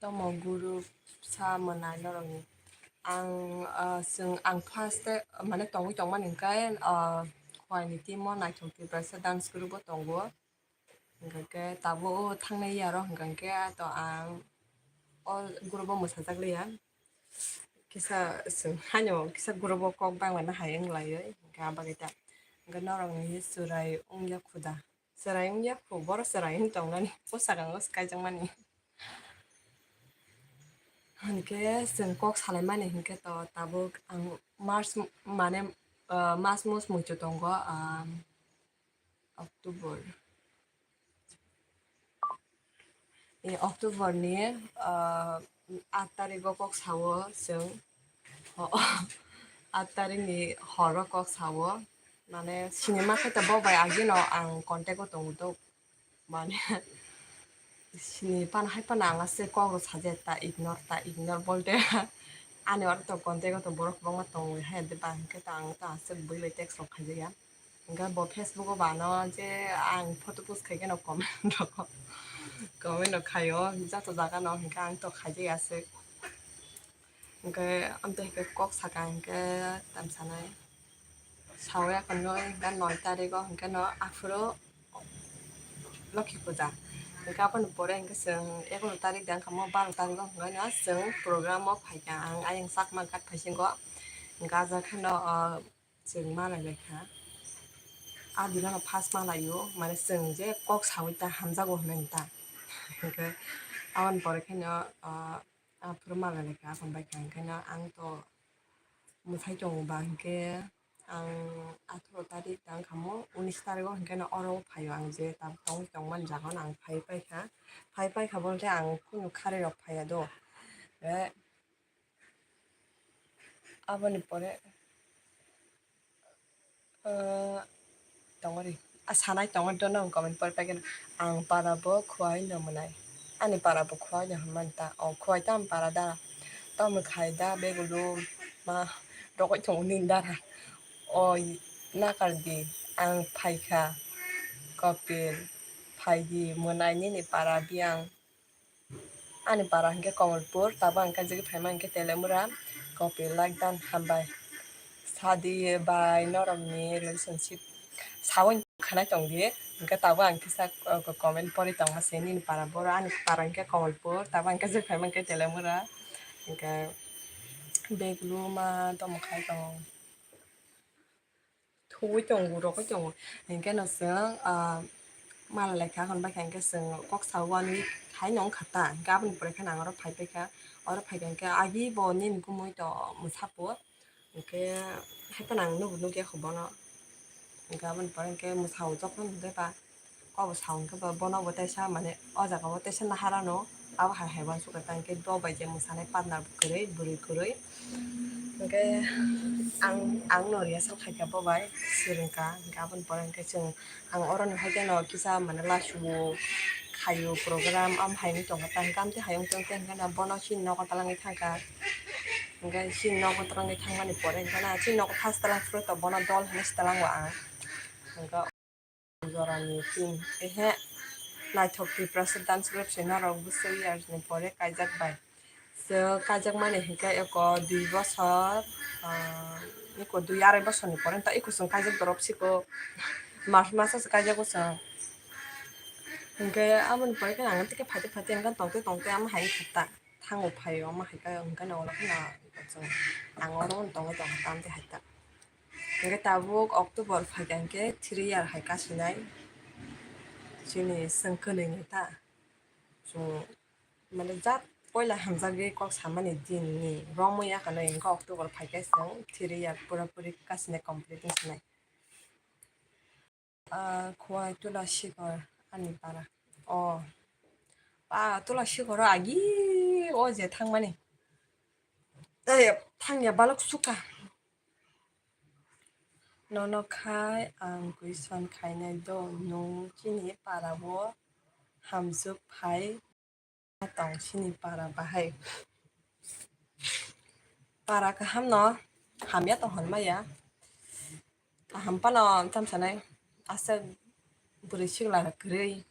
Tamo guru sa mwnai norokni. Ang, ah, chwng, ang first, mane tongwi tongmani hwnkhe, ah, Khowai ni team o naithok Tiprasa dance group o tongo. Hwnkhe tabuk o thangnai year o hwnkhe to ang o group o mwsajak liya. Kisa chwng haino kisa group o kok bangmani hai wng laiwi hwnkhe abo khe ta. Hwnkhe norok ni chwrai wngya khuda. Chwrai wngya khu, borok chwrai wng tongnani. Bwskango swkaijakmani. Hwnkhe chwng kok salaimani hwnkhe to tabuk ang March mane, ah, mas mus muitu tongo, ah, October. E, October ni, ah, aat tarikgo kok sao chwng. O, aat tarikni horo kok sao. Mane, sinima khe to bo bai agino ang contact o tongo to. Mane, sini pan hai pan ang aswk kok rw saja ta ignore, ta ignore bolte ani oro to contact o to borok kwbangma tongo hai de ba hwnkhe to ang to aswk bui bai text rok khaijakya. Hwnkhe bo Facebook o ba ano je ang photo post khaikhe no comment rok, comment rok khaio joto jaga no hwnkhe ang to khaijakya aswk. Hwnkhe amtwi hwnkhe kok sakha hwnkhe tam sanai. Sawi akhorno hwnkhe noi tarikgo hwnkhe no aphuru Lokhi Puja. Hwnkhe aboni pore hwnkhe chwng egaroh tarik de wngkha mo, baro tarikgo hwnkhe no chwng program o phaikha ang ayang Chakma Ghat phaisingo. Hwnkhe ajak kheno, o, chwng malai laikha. A dino no first malaio, mane chwng je kok sawi ta hamjago hwnwi ta. Hwnkhe aboni pore kheno, o, Aphuru malai laikha, aphuru bai kha, hwnkhe no ang to mwthai tongo ba, hwnkhe ang atharo tarik tang kha mo, unis tarikgo hwnkhe no oro phaio ang je tabuk tongwi tongmani jaga no ang phai paikha, phai paikha bolte ang kunu kharwi rok phaiya do, eh, aboni pore. Ah, tongori. Ah, sanai tongori dono ang comment pori paikhe, ang para bo Khowai no mwnai. Ani para bo Khowai no hwnmani ta. O Khowai tamo para da? Tamo khai da begulu ma rogoi tongo nini dara. O nakar di, ang phaikha Kopil, phaidi mwnai nini para biyang. Ani para hwnkhe Komolpur, tabuk ang kaijagwi phaima hwnkhe Telemura, Kopil Lakdan, hambai. Sadi bai norokni relationship sawi khanai tongdi, hwnkhe tabuk ang kisa, uh, comment pori tongma se nini para boro, ani para hwnkhe Komolpur, tabuk ang kaijagwi phaima hwnkhe Telemura, hwnkhe bag luma tongma khai tongo. Thuwi tongo, rogwi tongo. Hinkhe no chwng, ah, mala laikha, hwnbai kha hinkhe chwng kok sao ani hai no wngkha ta. Hinkhe aboni pore khe ang oro phai paikha. Oro phaikha hinkhe agi bo nini kumui to mwsapo. Hinkhe hai phano ang nubo nukya kho bono. Hinkhe aboni pore hinkhe mwsao jokhon hinkhe ba Obo sao hwnkhe ba bono bo teisa, mane, o jaga o teisa naharano abo hai hai uansukha ta, hinkhe bo bai je mwsanai partner bo kwrwi, bwrwi kwrwi. Hinkhe ang, ang no rehearsal khaikha bo bai swrwngkha, hinkhe aboni pore hinkhe chwng, ang oro no hai kheno kisa, mane, lasu khaio program, am hai wngwi tongkha ta, hinkhe amtwi hai wngtong tei hinkhe no bono chini nogo twlangwi thangkha, hinkhe chini nogo twlangwi thangmani pore hinkhe na chini nogo first twlang phuru to bono dol hinwi se twlango ang, hinkhe. Jorani team, ehe, naithok Tiprasa dance group se norok bwswk years ni pore kaijak bai. So, kaijakmani hinkhe eko dui bosor, ah, eko dui arai bosor ni pore ta eko chwng kaijak dorop siko. March maso se kaijago chwng. Hinkhe aboni pore khe ang tei khe phaite phaite hinkhe tongte tongte amo hai khe ta thango phaio, amo hai khe hinkhe no olo kheno chwng ang oro tongwi tongkha tamte hai ta. Hinkhe tabuk October phaikha hinkhe three year hai kasinai. Chini chwng kwnwi ni ta. Chwng mane jat poila hamjagwi kok samani din ni romwi ya kano hinkhe October phaikhe chwng three year pura puri kasinai complete wngsinai. Ah, Khowai Tula Sikhor ani para. Oh. Pa Tula Sikhor agi o je thangmani. Ei, thangya balok suka. Nono khai ang question khainai do, nwng chini para o hamjwk phai tong chini para bahai. Para kaham no hamya tong hwn maya. Kaham phano tamo sanai aswk bwrwi sikla kwrwi.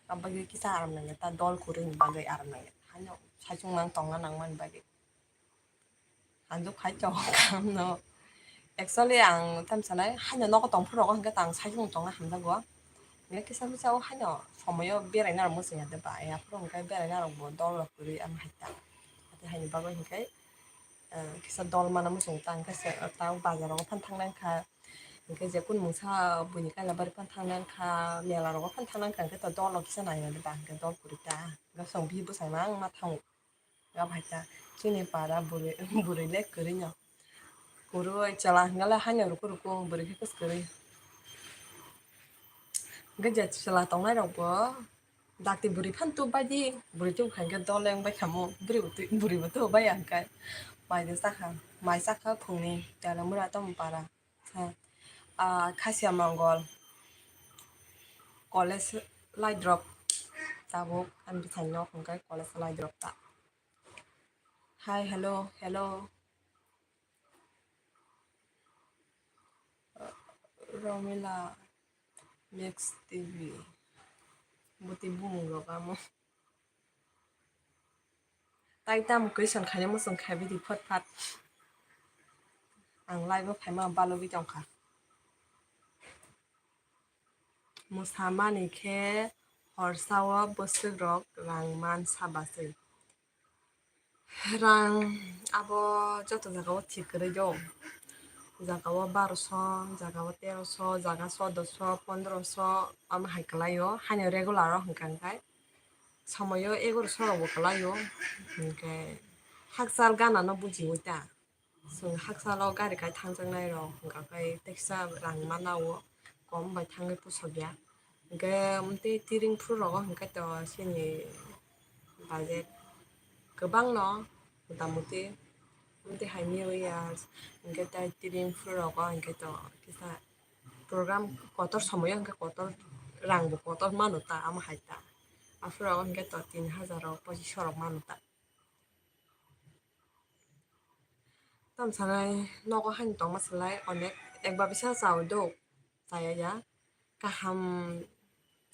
Abagwi kisa aram nangya ta dol kwrwini bagwi aram nangya. Haino saichung mang tongna nangmani bagwi. Hanjwk khai tong kaham no. Actually, ang tamo sanai, haino nogo tongphuru rogo hwnkhe tang saichung tongna hamjakgo. Hwnkhe kisa misa o haino somoyo beraina rok muchung ya de ba, ya phuru hwnkhe beraina rok bo dol rok kwrwi ama hai ta. Ate haini bagwi hwnkhe, eh, kisa dol mana muchung ta, hwnkhe se, ta bazar rogo phano thangna wngkha. Hwnkhe je kunu mungsa buini kaila bari phano thangna wngkha, mela rogo phano thangna wngkha, hwnkhe to dol rok kisa nai ya de ba, hwnkhe dol kwrwi ta. Hwnkhe chwng bihik bwsai ma wng ma thango. Ga bai ta, chini para bwrwi, bwrwi le kwrwi no. Kwrwi chwla hwnkhe le haino ruku ruku, bwrwi khe kwswk kwrwi. Hwnkhe je chwla tongnai rok bo dakti bwrwi phano tubbai di, bwrwi tubkha hwnkhe dol wng bai kha mo, bwrwi bo tu-, bwrwi bo tubbai ya hwnkhe. Mai de chakha, mai chakha phungni, tela mura tamo para. Ha, ah, Khasia Mongol. College lai drop. Tabuk ani bwsai nok hwnkhe college lai drop ta. Hi, hello, hello. Romila Mix T V. Buti bumung rok amo. Tai tamo question khaina muchung kha bidi phot phat. Ang live o phaima balogwi tongkha. Mwsamani khe horsao bwswk rok rang man sabaswi. Rang abo joto jaga o thik kwrwi do. Jaga o baroso, jaga o teroso, jaga choddoso, pondroso, omo hai kwlai o. Haino regular o hwnkha hwnkhe. Somoyo egaroso rokbo kwlai o, hwnkhe hakchal gana no bujiwi ta. Chwng hakchalo gari kai thangjaknai rok hwnkha khe teksa rang mana o, kom bai thangwi pusok ya. Hwnkhe amtwi tiring phuru rogo hwnkhe to chini budget kwbang no, mota moti amtwi hai new year hwnkhe tai tiring phuru rogo hwnkhe to kisa program kotor somoyo hwnkhe kotor rang bo kotor mano ta, amo hai ta. Aphuru rogo hwnkhe to tin hajar rok, pochisho rok mano ta. Tamo sanai nogo haino tongma swlai onek ekbar bisa chaui do, chaya ya. Kaham,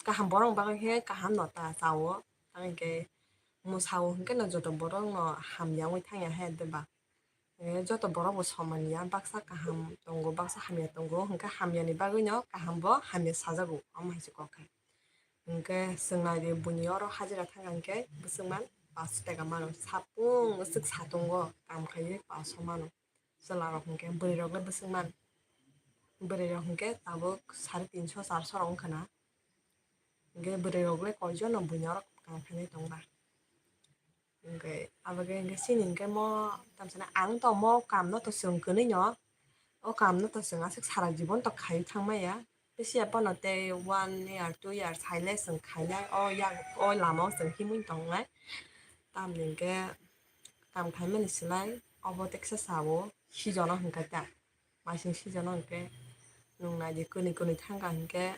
kaham borok bagwi khe kaham no ta chao. Tamo hwnkhe mwsao hwnkhe no joto borok no hamya wngwi thangya he de ba. Eh, joto borok bo soman ya, baksa kaham tongo, baksa hamya tongo, hwnkhe hamyani bagwino kaham bo hamya sajago, omo hai se kok khe. Hwnkhe chwng nai di, buini oro hajira thang kha hwnkhe bwswk man paanso taka mano, sapung bwswk satungo kam khaiwi paanso mano. Chwla rok hwnkhe, bwrwi rok le bwswk man, bwrwi rok hwnkhe tabuk sare tinso, charso rok wngkha na, hwnkhe bwrwi rok le koijono buini oro kam khainai tongba. Hwnkhe abo khe hwnkhe chini hwnkhe mo tamo sanai ang to mo kam no to chwng kwnwi no, o kam no to chwng aswk sara jibon to khaiwi thangmaya. Bisi ya bono tei one year, two year saile chwng khainai, o yak, o lama o chwng himwi tongnai. Tamni hwnkhe kam khaimani slai obo teksa sao, sijono hwnkhe ta. Maising season o hwnkhe nwng nai di, kwnwi kwnwi thang kha hwnkhe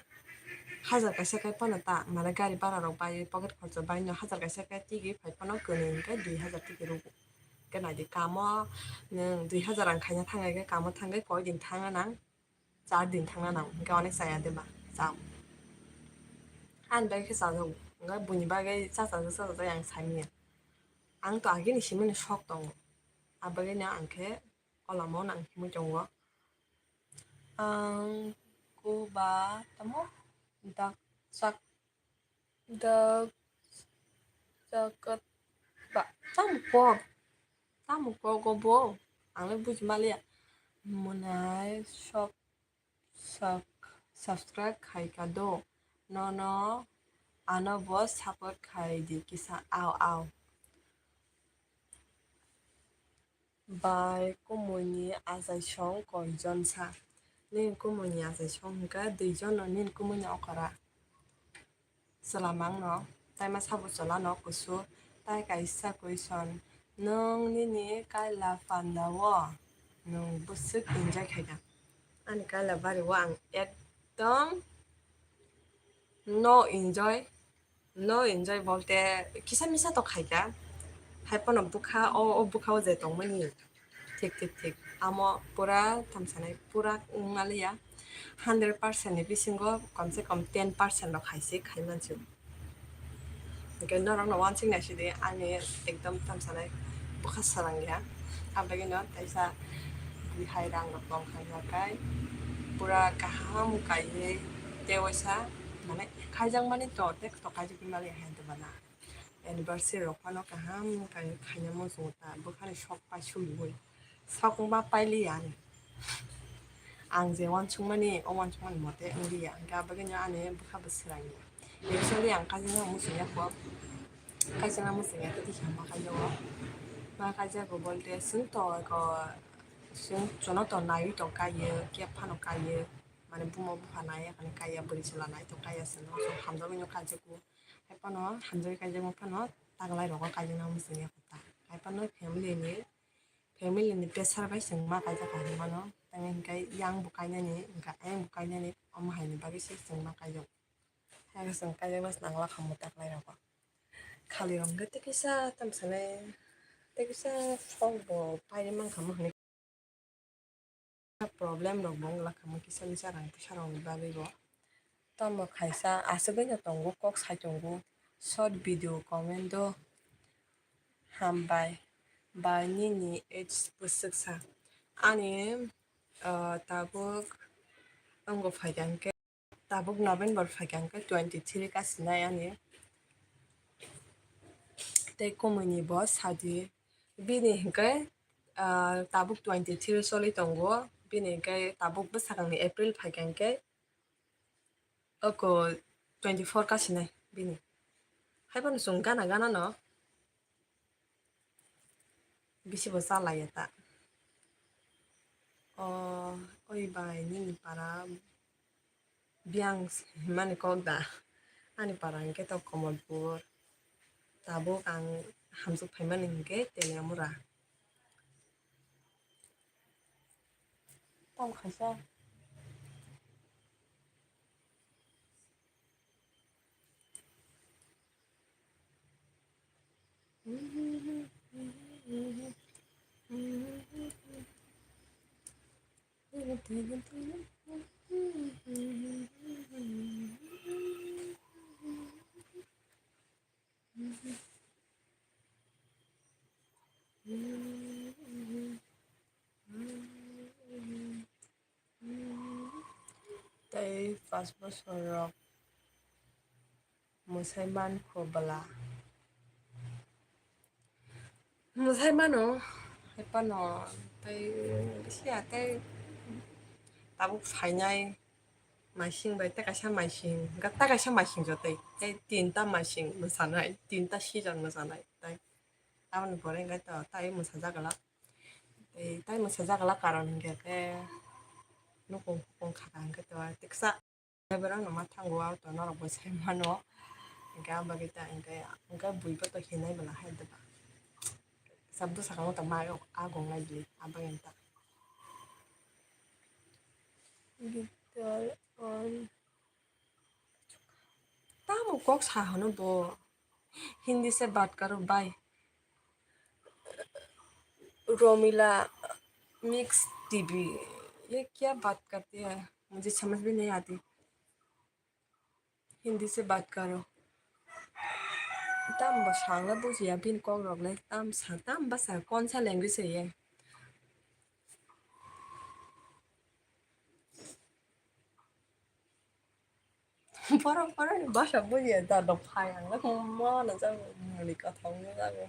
hajar kaisa kai phano ta, mane gari bhara rok bai, pocket khorcho bai no hajar kaisa kai tigi phai phano kwnwi hwnkhe dui hajar tigi rwgo. Hwnkhe nai di, kamo nwng dui hajar rang khaina thang kha hwnkhe kamo thang khe koi din thangna nang, char din thangna nang, hwnkhe onek chaya de ba, chao. Ani bagwi khe chajago, hwnkhe buini bagwi cha cha cha cha cha ang sai manya. Ang to agini simani sok tongo, abagwino ang khe o lama o nang himwi tongo. Ang kuba tamo dak sak, dak sakat ba tamo kok, tamo kok obo ang le buji maliya. Monai sok sak, subscribe khai ka do, nono ano bo support khai di kisa, ao ao. Bai kumui ni achai song koi jon sa? Nini kumui ni achai song hwnkhe dui jon no, nini kumui ni okora. Chwla mang no, tai ma sabo chwla no kusu, tai kaisa question, nwng nini kaila panda o nwng bwswk enjoy khai kha? Ani kaila bari o ang ekdom no enjoy. No enjoy bolte kisa misa to khaikha, hai phano bwkha o, o bwkha o je tongmani thik thik thik amo pura tamo sanai pura wngmaliya, hundred percent ni bisingo komse kom ten percent rok hai se khai mansi. Hwnkhe norok no wansuk naisidi ani ekdom tamo sanai bwkha swrang ya, abagino kaisa Hai rang rok tong kha ya kai pura kaham kaiwi tei waisa mane khaijakmani to tei to kaijakmani hai to bana. Anniversary rok phano kaham kaiwi khaina muchungo ta bwkhani sok pai suliui sok wngma pailiya ani. Ang je uansukmani o uansukmani mote wngliya hwnkhe abagwino ani bwkha bo swrangya. Actually ang kaijakna muchungya kho, kaijakna muchungya tei tisa ma kaijago. Ma kaijago bolte chwng to eko chwng, chwngno to naiwi tong kaiyo, kep phano kaiyo, mane buma bupha nai yakhani kaiya, bwrwi chwla nai tong kaiya chwngno, so hamjagwino kaijago. Hai phano hamjagwi kaijakma phano taglai rogo kaijakna muchungya kho ta. Hai phano family ni, family ni pressure bai chwng ma kaijak kha hinmano. Tamo hinkhe yang bo kainani, hinkhe ayang bo kainani, omo haini bagwi se chwng ma kaijak. Hai chwng kaijakna nangla kha mo taglai rogo. Khali rok hinkhe tei kisa tamo sanai, tei kisa sok bo pairi mankha mo hinwi. Problem rok bo wngla kha mo kisa misa rang puisa rok ni bagwi bo. Tamo khaisa aswk bai no tongo, kok sai tongo, short video comment o. Hambai bai nini age bwswk sa? Ani, ah, tabuk wngo phaikha hwnkhe, tabuk November phaikha hwnkhe twenty three kasinai ani. Tei kumui ni bo sadi bini hwnkhe, ah, tabuk twenty three choli tongo, bini hwnkhe tabuk bwsakang ni April phaikha hwnkhe oko twenty four kasinai bini. Hai phano chwng gana gana no bisi bo chalaiya ta. O, oi bai nini para biyang himani kok da? Ani para hwnkhe to Kamalpur. Tabuk ang hamjwk phaimani hwnkhe Teliamura. Tamo khaisa. Tei pas bosor rok mwsai mankho bwla. Mwsai mano, hai phano tei bisi ya tei tabuk phainai maising bai tei kaisa maising, hwnkhe tei kaisa maising jotoi tei tinta maising mwsanai, tinta season mwsanai tei aboni pore hwnkhe to tai mwsajak glak. Tei tai mwsajak glak karon hwnkhe khe nukung khukung khaka hwnkhe to tiksa. Borok no ma thango, auto norok bo sai mano. Hwnkhe ang bagwi ta hwnkhe, hwnkhe bui bo to hinai bwla hai diba. Sabdo sakang ta ma a gong lai bili, abang ta. Guitar on. Tamo kok sa hano bo. Hindi se baat karo bhai. Romila Mix T V, ye kya baat karte hai? Mujhe samajh bhi nahi aati. Hindi se baat karo. Tam bwsa ang le bujiya bini kok rok le. Tam sa, tam bwsa, kon sa language hai ye? Borok, borok ni bwsa bujiya da dok phai ang le. Mo no jago, muni kothok no jago.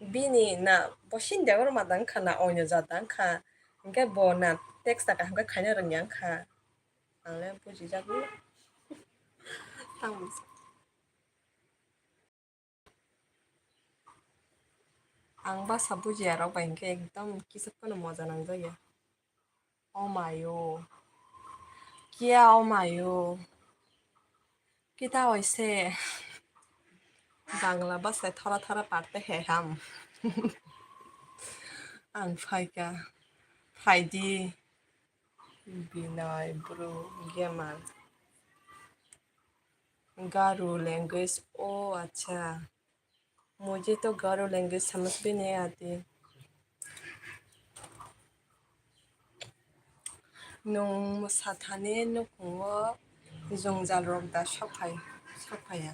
Bini na, bo Hindi oro ma dang kha na, oino jat dang kha. Hwnkhe bo na text ta kaham khe khaina rwngya wngkha. Ang le bujijagwi. Tamo. Ang bwsa bujiya rok bai hwnkhe ekdom kisa phano moja nangjakya. O mayo. Kya o mayo. Kita hoise. Bangla bwsa thora thora parte hai ham. Ang phaikha. Phaidi. Binai, bro, gamer. Garo language, oh, acha. Mujhe to Garo language samajh bhi nahi aati. Nwng mwsa thani nukhungo jwngjal rok da sok phai, sok phaiya.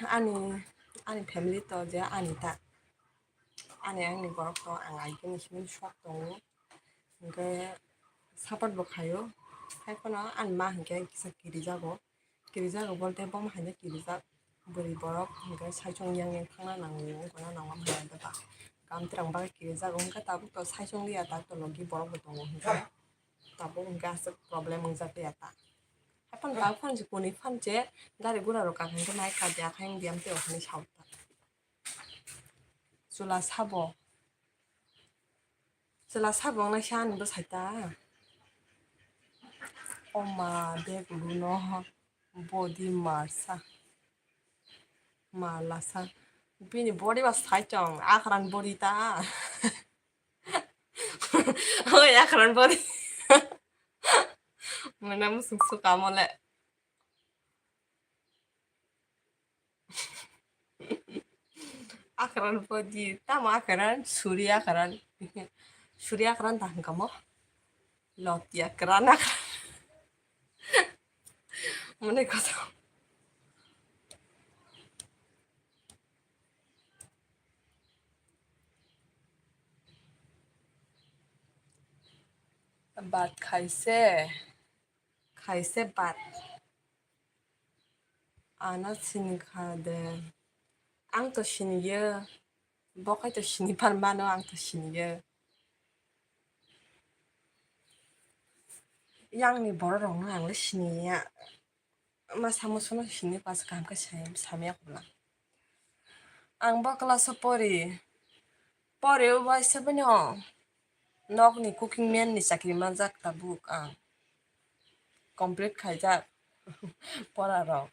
Ani, ani family to je ani ta. Ani angni borok to ang agini simi sok tongo. Hwnkhe support bo khaio. Haiphano ani ma hwnkhe kisa kirijago. Kirijago bolte bomo haino kirijak bwrwi borok hwnkhe saichung yang yang thangna nango, wngkona nango hwnwi ba. Kam twrang bagwi kirijago hwnkhe tabuk to saichung liya, tak to logi borok bo tongo hwnkhe tabuk hwnkhe aswk problem wngjak liya ta. Haiphano tabuk phano je kuni phano je gari gura rok kha hwnkhe nai kha de akhai wng diya tei okhani sao ta. Chwla sabo. Chwla sabo wngnai se ani bwsai ta. O ma, bag luno body marsa. Malasa. Bini body ba saichung, akran body ta. Oi, akran body. Mane musung sukamo le. Akran podi, tamo akran, suri akran. Suri akran ta hwnkha mo? Loti akran akran. Mane koto. Bat khaise, khaise bat. Ano sini kha de. Ang to siniyo. Bo khai to sini phan mano, ang to siniyo. Yang ni borok rok no ang le siniya. Ma samo sono sini pas kaham khe sam-, samya khobla. Ang bo class o pori. Pori o bai seven o. Nok ni cooking man ni chakri manjak tabuk ang. Complete khaijak pora rok.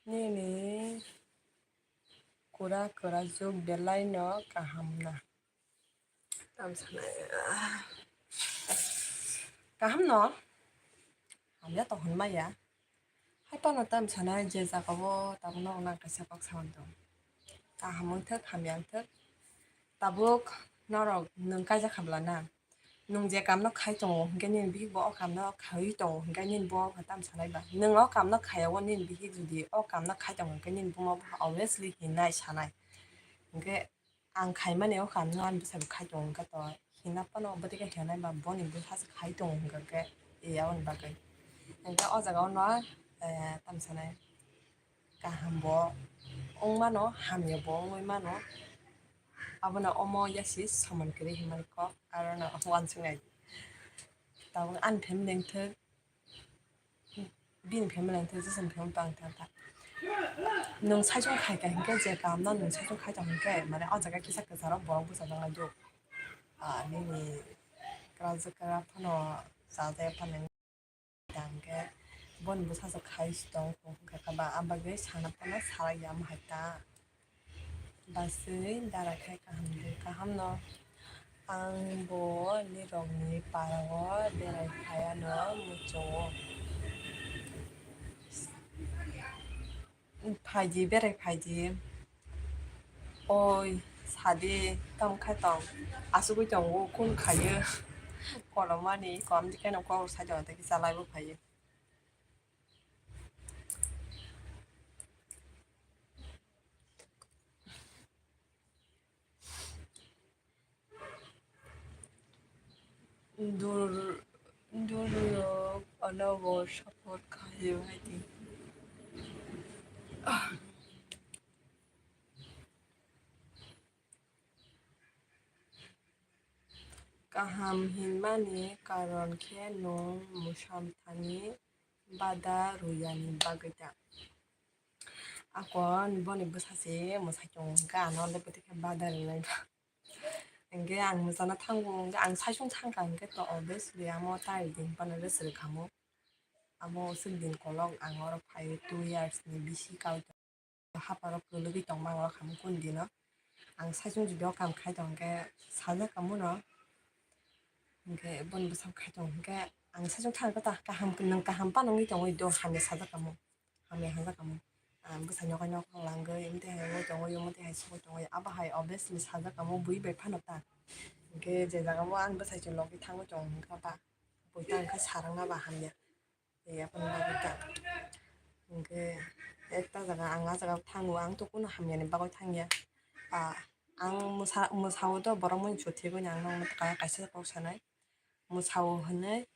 Nini kura kura juk belai no kaham na. Tam sanai. Kaham no? Hamya to hwn maya. Hai pano tam sanai je jaga o tabuk no nang kaisa kok saman tong. Kaham wng thok, hamya wng thok. Tabuk norok nwng kaijak kha bla na? Nwng je kamno khai tongo, hinkhe nini bihik bo o kamno khaiwi tongo, hinkhe nini bo wngkha tamo sanai ba? Nwng o kamno khaya o nini bihik jodi o kamno khai tongo, hinkhe nini buma bo obviously hinai sanai. Hinkhe ang khaimani o kamno ani bwsai bo khai tongo, hinkhe to hina phano bwtwi khe hinai ba boni bwsa se khai tongo, hinkhe ya oni bagwi. Hinkhe o jaga o no, eh, tamo sanai. Kaham bo wng mano, hamya bo wngwi mano. Abono omo yasi samon kwrwi hinmani kok, arono uansuknai. Tabuk ani family wngthok, bini family wngthok, jesa ni family tong thang kha. Nwng saichung khai kha hinkhe, je kamno nwng saichung khai tong hinkhe, mane o jaga kisa kwcharo borok bwsajak lai do. Ah, nini kwrajwk kwra phano chajak phano. Tangkhe boni bwsa se khai si tong kha ba, abagwi sana phano salai ya mo hai ta. Baswi dara khai kaham de kaham no. Ang bo nirokni parao berai phaiano muchungo. Phaidi, berai phaidi. Oi, sadi, tamo khai tong? Asugwi tongo, kun khaio. Kolomani, kom di keno kok sai tongo, tei kisa laibo phaio. Dur, durrok ano bo support khaio hai di. Kaham hinmani karon khe nwng mwsamthani bada rwiyani bagwi ta. Ako boni bwsa se mwsai tongo hwnkhe ano le bwtwi khe bada rwnai ba. Hwnkhe ang mwchana thango, hwnkhe ang saichung thangkha, hwnkhe to obviously amo tai din phano rest rwkhamu. Amo swk din kolok ang oro phai two years ni bisi kau tong, haparo kwlwgwi tongma ang oro khamu kunu dino. Ang saichung jodi o kam khai tong hwnkhe sajak kamu no, hwnkhe boni bwsa khai tong hwnkhe ang saichung thangkha ta kaham, nwng kaham phano wngwi tongwi do, hamya sajak kamu. Hamya hwnjak kamo. Ah, bwsai nokhai nokhai langwi, mtwi hai wngwi tongwi, mtwi hai sogwi tongwi. Abo hai obviously sajak kamo, bui bai phano ta. Hwnkhe je jaga o ang bwsai chwng logi thangwi tongo hwnkha ba, bui ta hwnkhe sarang na ba hamya. Tei aboni bagwi ta. Hwnkhe ekta jaga ang a jaga thango, ang to kunu hamyani bagwi thangya. Ah, ang mwsa-, mwsao to borok mani chuthigwi ang nokno kaisa kok sanai. Mwsao hwnwi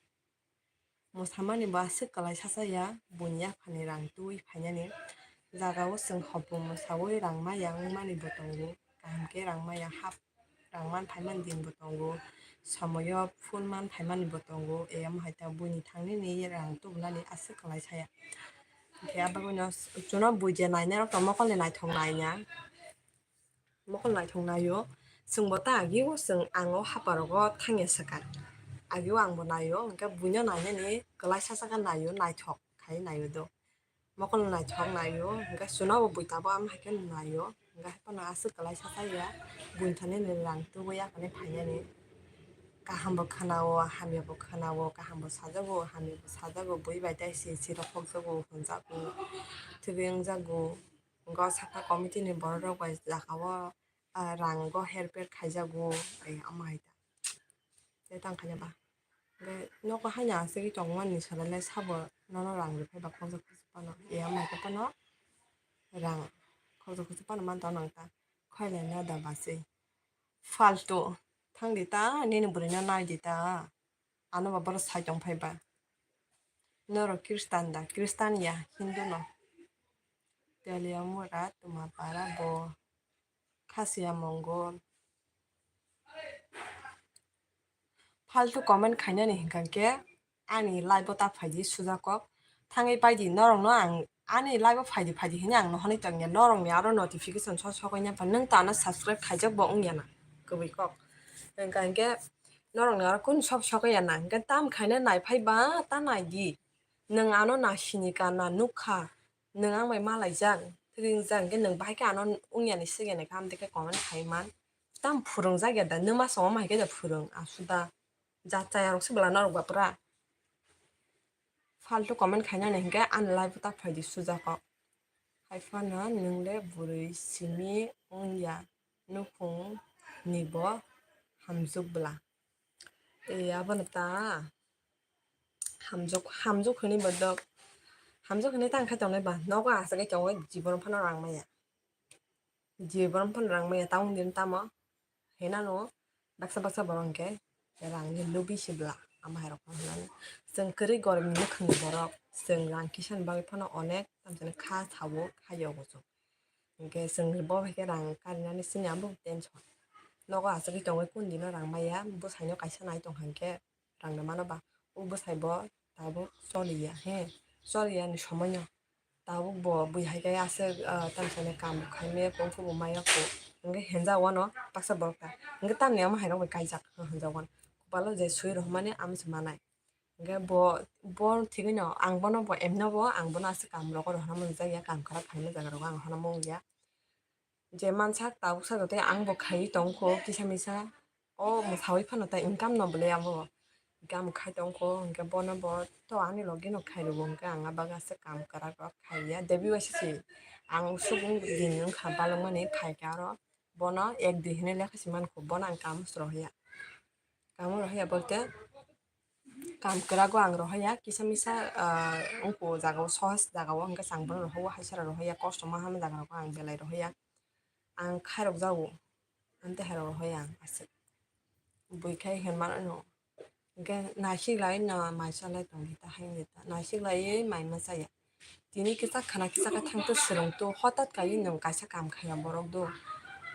mwsamani bo aswk kwlai sacha ya, buini yaphani rang twiwi phainani. Jagao chwng hopung mwsawi rang maya wngmani bo tongo, kaham khe rang maya hap rang man phaimani din bo tongo, somoyo phul man phaimani bo tongo, e omo hai ta buini thangnini rang tubunani aswk kwlai saya. Hinkhe abagwino chwngno bui je nainai rok to mokolni naithok naiya, mokol naithok naio, chwngbo ta agio chwng ang o haparogo thangya swkang, agio angbo naio, hinkhe buino nainani kwlai sacha khe naio, naithok khai naio do. Mokol naithok naio, hinkhe chwnobo bui tabuk ama hai khe naio, hinkhe haphano aswk kwlai sacha ya, buini thani rang tubui yaphani phainani. Kahambo khwnao, hamyabo khwnao, kahambo sajago, hamyabo sajago, bui bai tei si si rok khokjago, hwnjago, thwgwi wngjago. Hinkhe o sakha committee ni borok rok bai jagao, ah, rango herper khaijago, ai omo hai ta. Tei tang khaina ba. Hinkhe nogo haino aswk tongmani salai lai sabo nono rang rwphai ba khokjak khokjak phano. E omo hai khe phano rang khokjak khokjak phano man tong nang ta. Khailai na da bachwi. Faltu. Thang di ta, nini bwrwino nai di ta. Ano ba borok sai tong phai ba. Norok Khristan da? Khristan ya, Hindu no. Teliamura, Tumapara, bo Khasiya Mongol. Faltu comment khainani hinkha khe ani live o ta phaidi sujakok. Thangwi paidi norokno ang ani live o phaidi phaidi hinwi ang nohornwi tongya. Norokni aro notification so sokoi nangkha. Nwng ta ano subscribe khaijak bo wngya na kwbwi kok. Hinkha hinkhe norokni aro kunu sok sokoi ya na. Hinkhe tam khaina naiphai ba ta naidi. Nwng ano na sinika na nukha. Nwng ang bai malaijak, ringjak, hinkhe nwng bahai khe ano wngya ni swkya ni khe, amtwi khe comment khai man. Tam phwrwngjak ya da, nwma songma hai khe da phwrwng, asuda. Jat chaya rok se bwla norok ba pura. Faltu comment khainani hinkhe ani live o ta phaidi sujakok. Hai phano nwng le bwrwi simi wngya, nukhung ni bo hamjwk bwla. E, abono ta hamjwk, hamjwk hwnwi bo dok, hamjwk hwnwi tang khai tongnai ba, nogo aswk khe tongo, jibon phano rang maya, jibon phano rang maya, ta wng din tamo hinano baksa baksa borok hinkhe rangni lubi se bwla, ama hai rok hinani chwng kwrwi gormni mwkhangni borok, chwng rang kisa ni bagwi phano onek tamsani kha sao, kha yogo chwng. Hinkhe chwng bo hai khe rang karinani chini abo tension. Nogo aswk khe tongwi kun dino rang maya, bwsaino kaisa nai tong kha hinkhe rang no mano ba. O bwsai bo tabuk choliya, he, choliya ni somoi no tabuk bo bui hai khe aswk, ah, tamsani kam khai maya kung khe bo maya kho. Hinkhe henjak wano baksa borok ta. Hinkhe tamni ama hai rok bai kaijak hinjak wano. Kopalo je swi rohormani amo se manai. Hinkhe bo, bo thigwi no ang bono bo emno bo ang bono aswk kam rogo rohorna mwngjak ya, kam kwrak khaima jaga rogo ang rohorna mungya. Je mansak tabuk sa joto ang bo khaiwi tongkho kisa misa. O mwsawi phano ta income no bwlai amo. Hinkhe ang khai tongkho, hinkhe bono bo to ani logi no khai rwgo, hinkhe ang a bagwi aswk kam kwrak rok khaiya. Debi waisa se ang subung din wngkha balwkmani khaikhe aro bono ek dui hinwi lekha se mankho, bono ang kam se rohorya. Kam rohorya bolte kam kwrago ang rohorya, kisa misa, ah, wngkho jagao, sohos jagao, hinkhe se ang bono rohorya, haisara rohorya, kosto ma hamya jaga rogo ang belai rohorya. Ang khairok jago, ang tei hairok rohorya ang aswk. Bui khai hinmano, hinkhe naisik lai no mai chalai tongdi ta, haino ta naisik laiwi mai ma chaya. Tini kisa khana kisa khe thangto swrwngto, hotat kaiwi nwng kaisa kam khaiya borok do,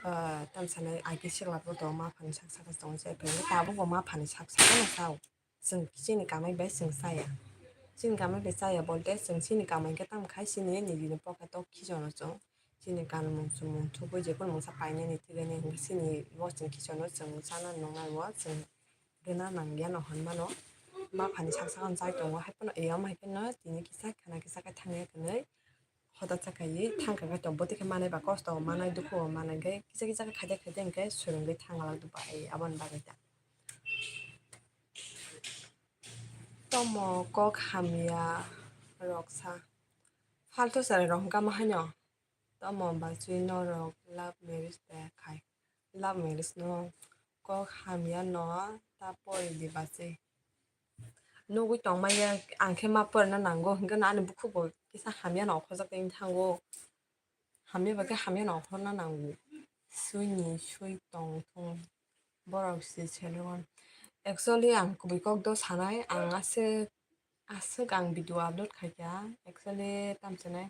ah, tamsanai agi siklak bo tongo, ma phani sak saka tongo, se phai tabuk bo ma phani sak saka no sao. Chwng chini kamai bai chwng chaya. Chini kamai bai chaya bolte chwng chini kamai khe tamo khai chini nijini pocket o khichano chwng chini kanmung chumung thubui jephuru mungsa painani thwgani hinkhe chini bo chwng khichano chwng chana nungnai bo chwng. Rwna nangya no hinmano. Ma phani sak sakno chai tongo, haiphano eyam haiphano tini kisa khana kisa khe thangya hwnwi hoda chakaiwi thangkha khe to bwtwi khe manai ba kosto manai dukhu manai khe kisa kisa khe khaide khaide hinkhe swrwngwi thangla dukha ai aboni bagwi ta. Tomo kok hamya rok sa. Faltu chwrai rok hwnkha ma haino. Tomo bachwi norok love marriage de khai. Love marriage no kok hamya no ta pori di bachwi. nugwi tongmaya, ang khe ma porina nango, hwnkhe no ani bukhukbo kisa hamya no okhorjak tei thango. Hamya bai khe hamya no okhorna nango. Sui ni sui tong thung borok si seleng. Actually, ang kubui kok do sanai, ang aswk, aswk ang video upload khaikha. Actually, tamchinai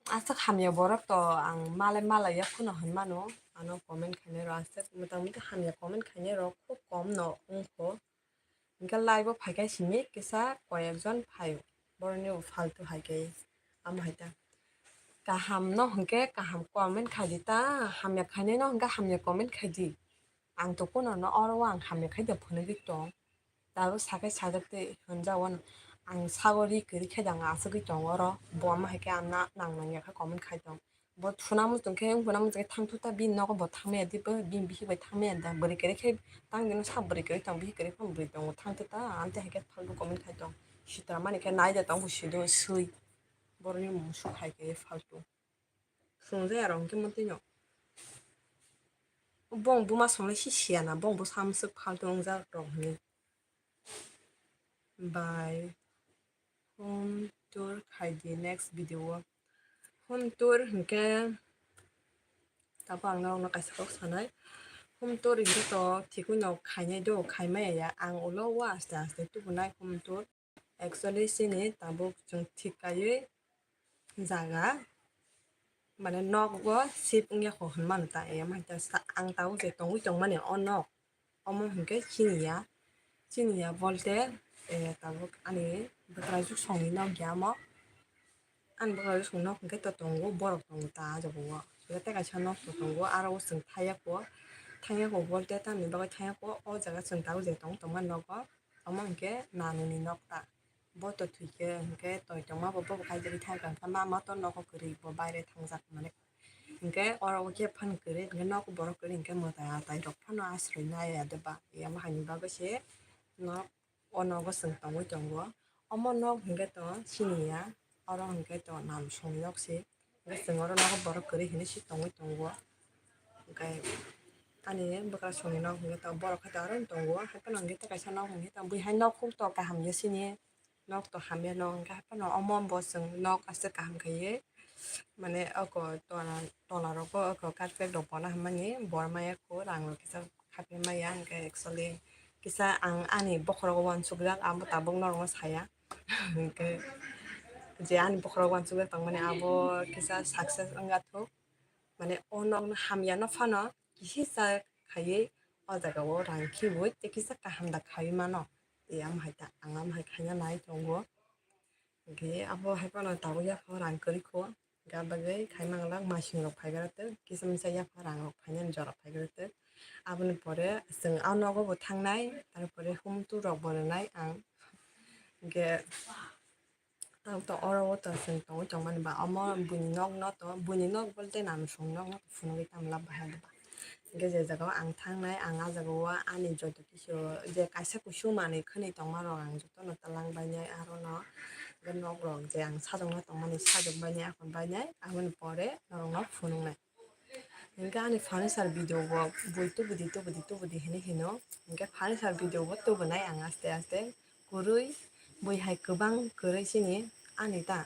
aswk hamya borok to ang malai malaiya phano hinmano, ano comment khainai rok aswk mota moti hamya comment khainai rok khub kom no wngkho. Hwnkhe live o phaikhe simi kisa koyekjon phaio, boroni bo faltu hai khe amo hai ta. Kaham no hwnkhe kaham comment khaidi ta, hamya khainai no hwnkhe hamya comment khaidi. Ang to kuno no oro o ang hamya khaida phunugwi tong. Tabuk sakai sajak tei hwnjao no ang sago ri kwrwi khe dang aswkwi tong oro. Bo amo hai khe ang na nang nang ya khe comment khai tong. Bo thuna muchung khe wng phuna muchung khe thang thu ta bini nogo bo thang maya di bo bini bihik bai thang maya da bwrwi kwrwi khe tang bini sa bwrwi kwrwi tong bihik kwrwi phano bwrwi tongo thang thu ta amte hai khe faltu comment khai tong. Sitra mani khe nai da tong bo sido swi boroni mung suk hai khe faltu. Swngjaya rok hwnkhe mwtwino. Bong buma songlai si siya na, bong bwsa mwswk faltu wngjak rok hwnwi. Bye. Home tour khai di next video o. Home tour hwnkhe tabuk ang norokno kaisa kok sanai. Home tour hwnkhe to thikwi no khainai do, khai maya ya. Ang ulo o aste aste tubunai home tour. Actually, chini tabuk chwng thik kaiwi jaga, mane, nogo shift wngya kho hwnmano ta, emo hai ta sa-, ang tabuk je tongwi tongmani o nok, omo hwnkhe chini ya, chini ya bolte, eh, tabuk ani bwkrajwk songni nok ya omo, ani bwkrajwk songni nok hwnkhe to tongo, borok tongo ta ah jagao, tei kaisa nok to tongo, aro o chwng thaiya kho, thaiya kho bolte tamni bagwi thaiya kho, o jaga chwng tabuk je tong tongmani nogo. Omo hwnkhe nanani nok ta. Bo to thwikhe hwnkhe toi tongma bo, bo kaijagwi thangkha hwnkhe ma motor nogo kwrwi bo baire thangjak mane. Hwnkhe oro o khe phano kwrwi hwnkhe nogo borok kwrwi hwnkhe mwtai atai rok phano asrwi nai ya de ba. Amo haini bagwi se nok o nogo chwng tongwi tongo. Omo nok hwnkhe to chini ya, oro hwnkhe to namsong nok se. Hwnkhe chwng oro nogo borok kwrwi hinwi se tongwi tongo. Hwnkhe ani bwkrajwk songni nok hwnkhe to borok khe to aro tongo. Haiphano hwnkhe to kaisa nok hwnkhe to bui hai nok kuk to kaham ya sini. Nok to hamya no hwnkhe haiphano omo bo chwng nok aswk kaham khaiwi mane oko tola, tola rogo oko carpet rok bona hwnmani bor maya kho rang rok kisa khapya maya hwnkhe actually kisa ang ani bokhorogo uansukjak abo tabuk norokno saya. Hwnkhe je ani bokhorok uansukjak tongmani abo kisa success wngya thuk. Mane o nokno hamya no phano kisa khaiwi o jaga o rang khiwi tei kisa kaham da khaiwi mano. Tei amo hai ta ang amo hai khaina nai tongo. Hwnkhe abo hai phano tabuk ya phano rang kwrwi kho. Hwnkhe ah bagwi khai manglak masing rok phaigra tei kisa misa yapha rang rok phainani jora phaigra tei aboni pore chwng ah nogo bo thangnai, tarpore hum tu rok bo rwnai ang. Hwnkhe ang to oro o to chwng tongwi tongmani ba omo buini nok no to, buini nok bolte namsong nok no to phunugwi tamo lab bahai ba. Hwnkhe je jaga o ang thangnai, ang ah jaga o ani joto kisa je kaisa kusu manwi khwnwi tongma rok ang jotono twlang bainai, aro no hwnkhe nok rok je ang sajokna tongmani sajok bainai, aphano bainai, aboni pore norok no phunuknai. Hwnkhe ani furniture video bo bui tubudi, tubudi, tubudi hinwi hino. Hwnkhe furniture video bo tubunai ang aste aste. Kwrwi, bui hai kwbang kwrwi chini ani ta.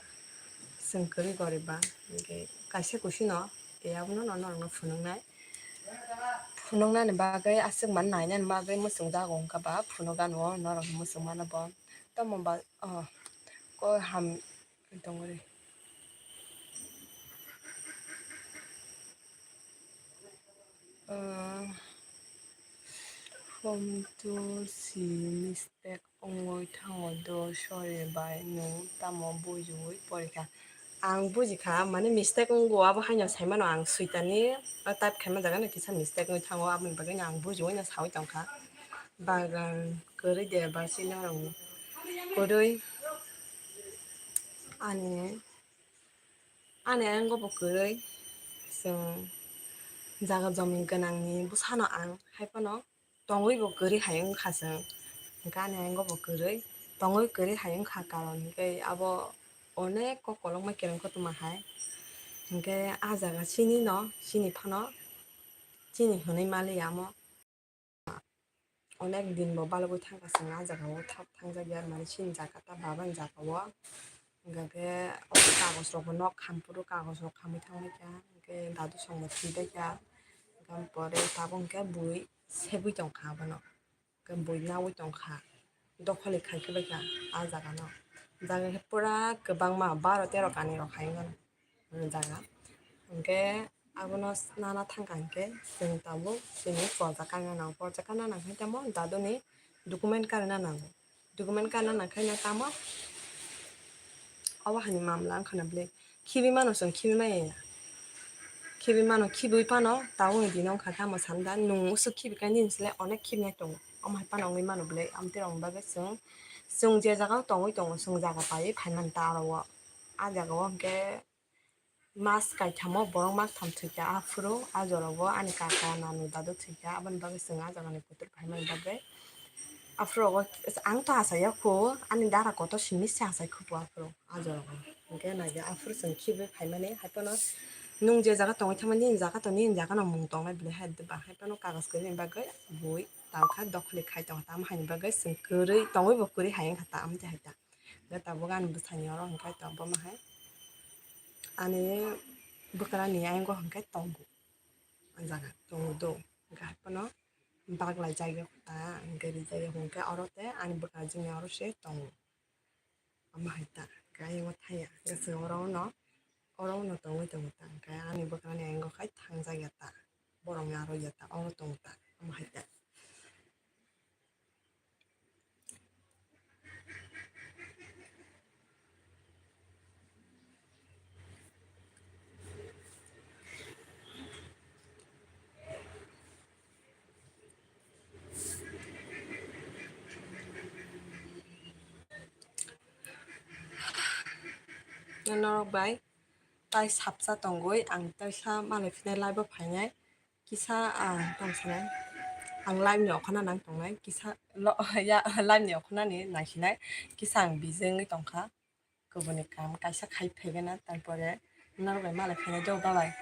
Chwng kwrwi goribba. Hwnkhe kaisa kusu no, tei abono no norokno phunuknai. Phunuknani bagwi aswk man nainani bagwi muchungjago wngkha ba phunukgano norok muchungmano bo. Tamo ba, oh, ko ham tongori. Ah, home tour si mistake wngwi thango do, sorry bai, nwng tamo bujiwi porikha? Ang bujikha, mane mistake wngo, abo haino saimano ang switani, o type khaima jagano kisa mistake wngwi thango, aboni bagwino ang bujiwino sawi tongkha. Bagan kwrwi de ba sino rwngno kwrwi ani, ani ayang bo kwrwi chwng jaga jomi gwnangni bwsano ang hai phano tongwi bo kwrwi hai wngkha chwng, hwnkhe ani ayang bo kwrwi tongwi kwrwi hai wngkha, karon hwnkhe abo onek kok kolokma kereng kotorma hai, hwnkhe ah jaga chini no chini phano chini hwnwi maliya omo. onek din bo balugwi thangkha chwng ah jaga o thang-, thangjak ya, mane chini jaga ta baba ni jaga o. Hwnkhe o kagoj rok bo nok khampuru, kagoj rok khamwi thangwi kha, hwnkhe dadu song bo thwi bai kha. Hwnkhe pore tabuk hwnkhe bui sebwi tong kha abono. Hwnkhe bui naui tong kha, dokholi khai khe bai kha ah jaga no. Jaga khe pura kwbangma baro tero kani rok hai wngkha jaga. Hwnkhe abono nana thangkha hwnkhe chwng tabuk chini porda kana nango, porda kana nang khe tamo daduni document karina nango. Document karina nang khe tamo obo hani mamla wngkha na bwlwi. Khibi mano chwng, khibi maya ya. Khibi mano, khibiwi phano tabukni dino wngkha khe, amo sanda nwng usuk khibi khe nini slai onek khibinai tongo. Omo hai phano wngwi mano bwlwi, amtwi rokni bagwi chwng, chwng je jaga o tongwi tongo, chwng jaga paiwi phaimani ta aro o. Ah jaga o hwnkhe mas kaithamo borok mas tham thwikha, aphuru ah jora o ani kaka, nanu, dadu thwikha, aboni bagwi chwng ah jagani kuthur phaimani bagwi. Aphuru rogo ang to achai ya kho, ani dara kotor simi se achai kho bo aphuru. Ah jora o hwnkhe naidi aphuru chwng khibi phaimani hai phano nwng je jaga tongwi thangmani nini jaga to nini jaga no mung tongnai bwlai hai diba, hai phano kagoj kwrwini bagwi bui tangkha, dokholi khai tongkha, tamo haini bagwi chwng kwrwi tongwi bo kwrwi hai wngkha ta, amtwi hai ta. Hwnkhe tabuk ani bwsani oro hwnkhe tabuk ma hai ani bwkrani ayang o hwnkhe tongo, ah jaga tongo do, hwnkhe hai phano baglai jak ya ta, hwnkhe rijak ya hwnkhe oro tei ani bwkra jini oro se tongo. Omo hai ta, khe ayang o thaya, hwnkhe chwng oro no, oro no tongwi tongo ta, hwnkhe ani bwkrani ayang o khai thangjak ya ta, borok ni aro ya ta, oro tongo ta, omo hai ta. Norok bai tai sapsa tongwi ang taisa malai phinai live o phainai. Kisa ang tong sanai, ang live ni okhorna nang tongnai, kisa lo-, ya, live ni okhornani naisinai, kisa ang busy wngwi tongkha, kubuni kam kaisa khai phaigana, tarpore norok bai malai phainai do balai,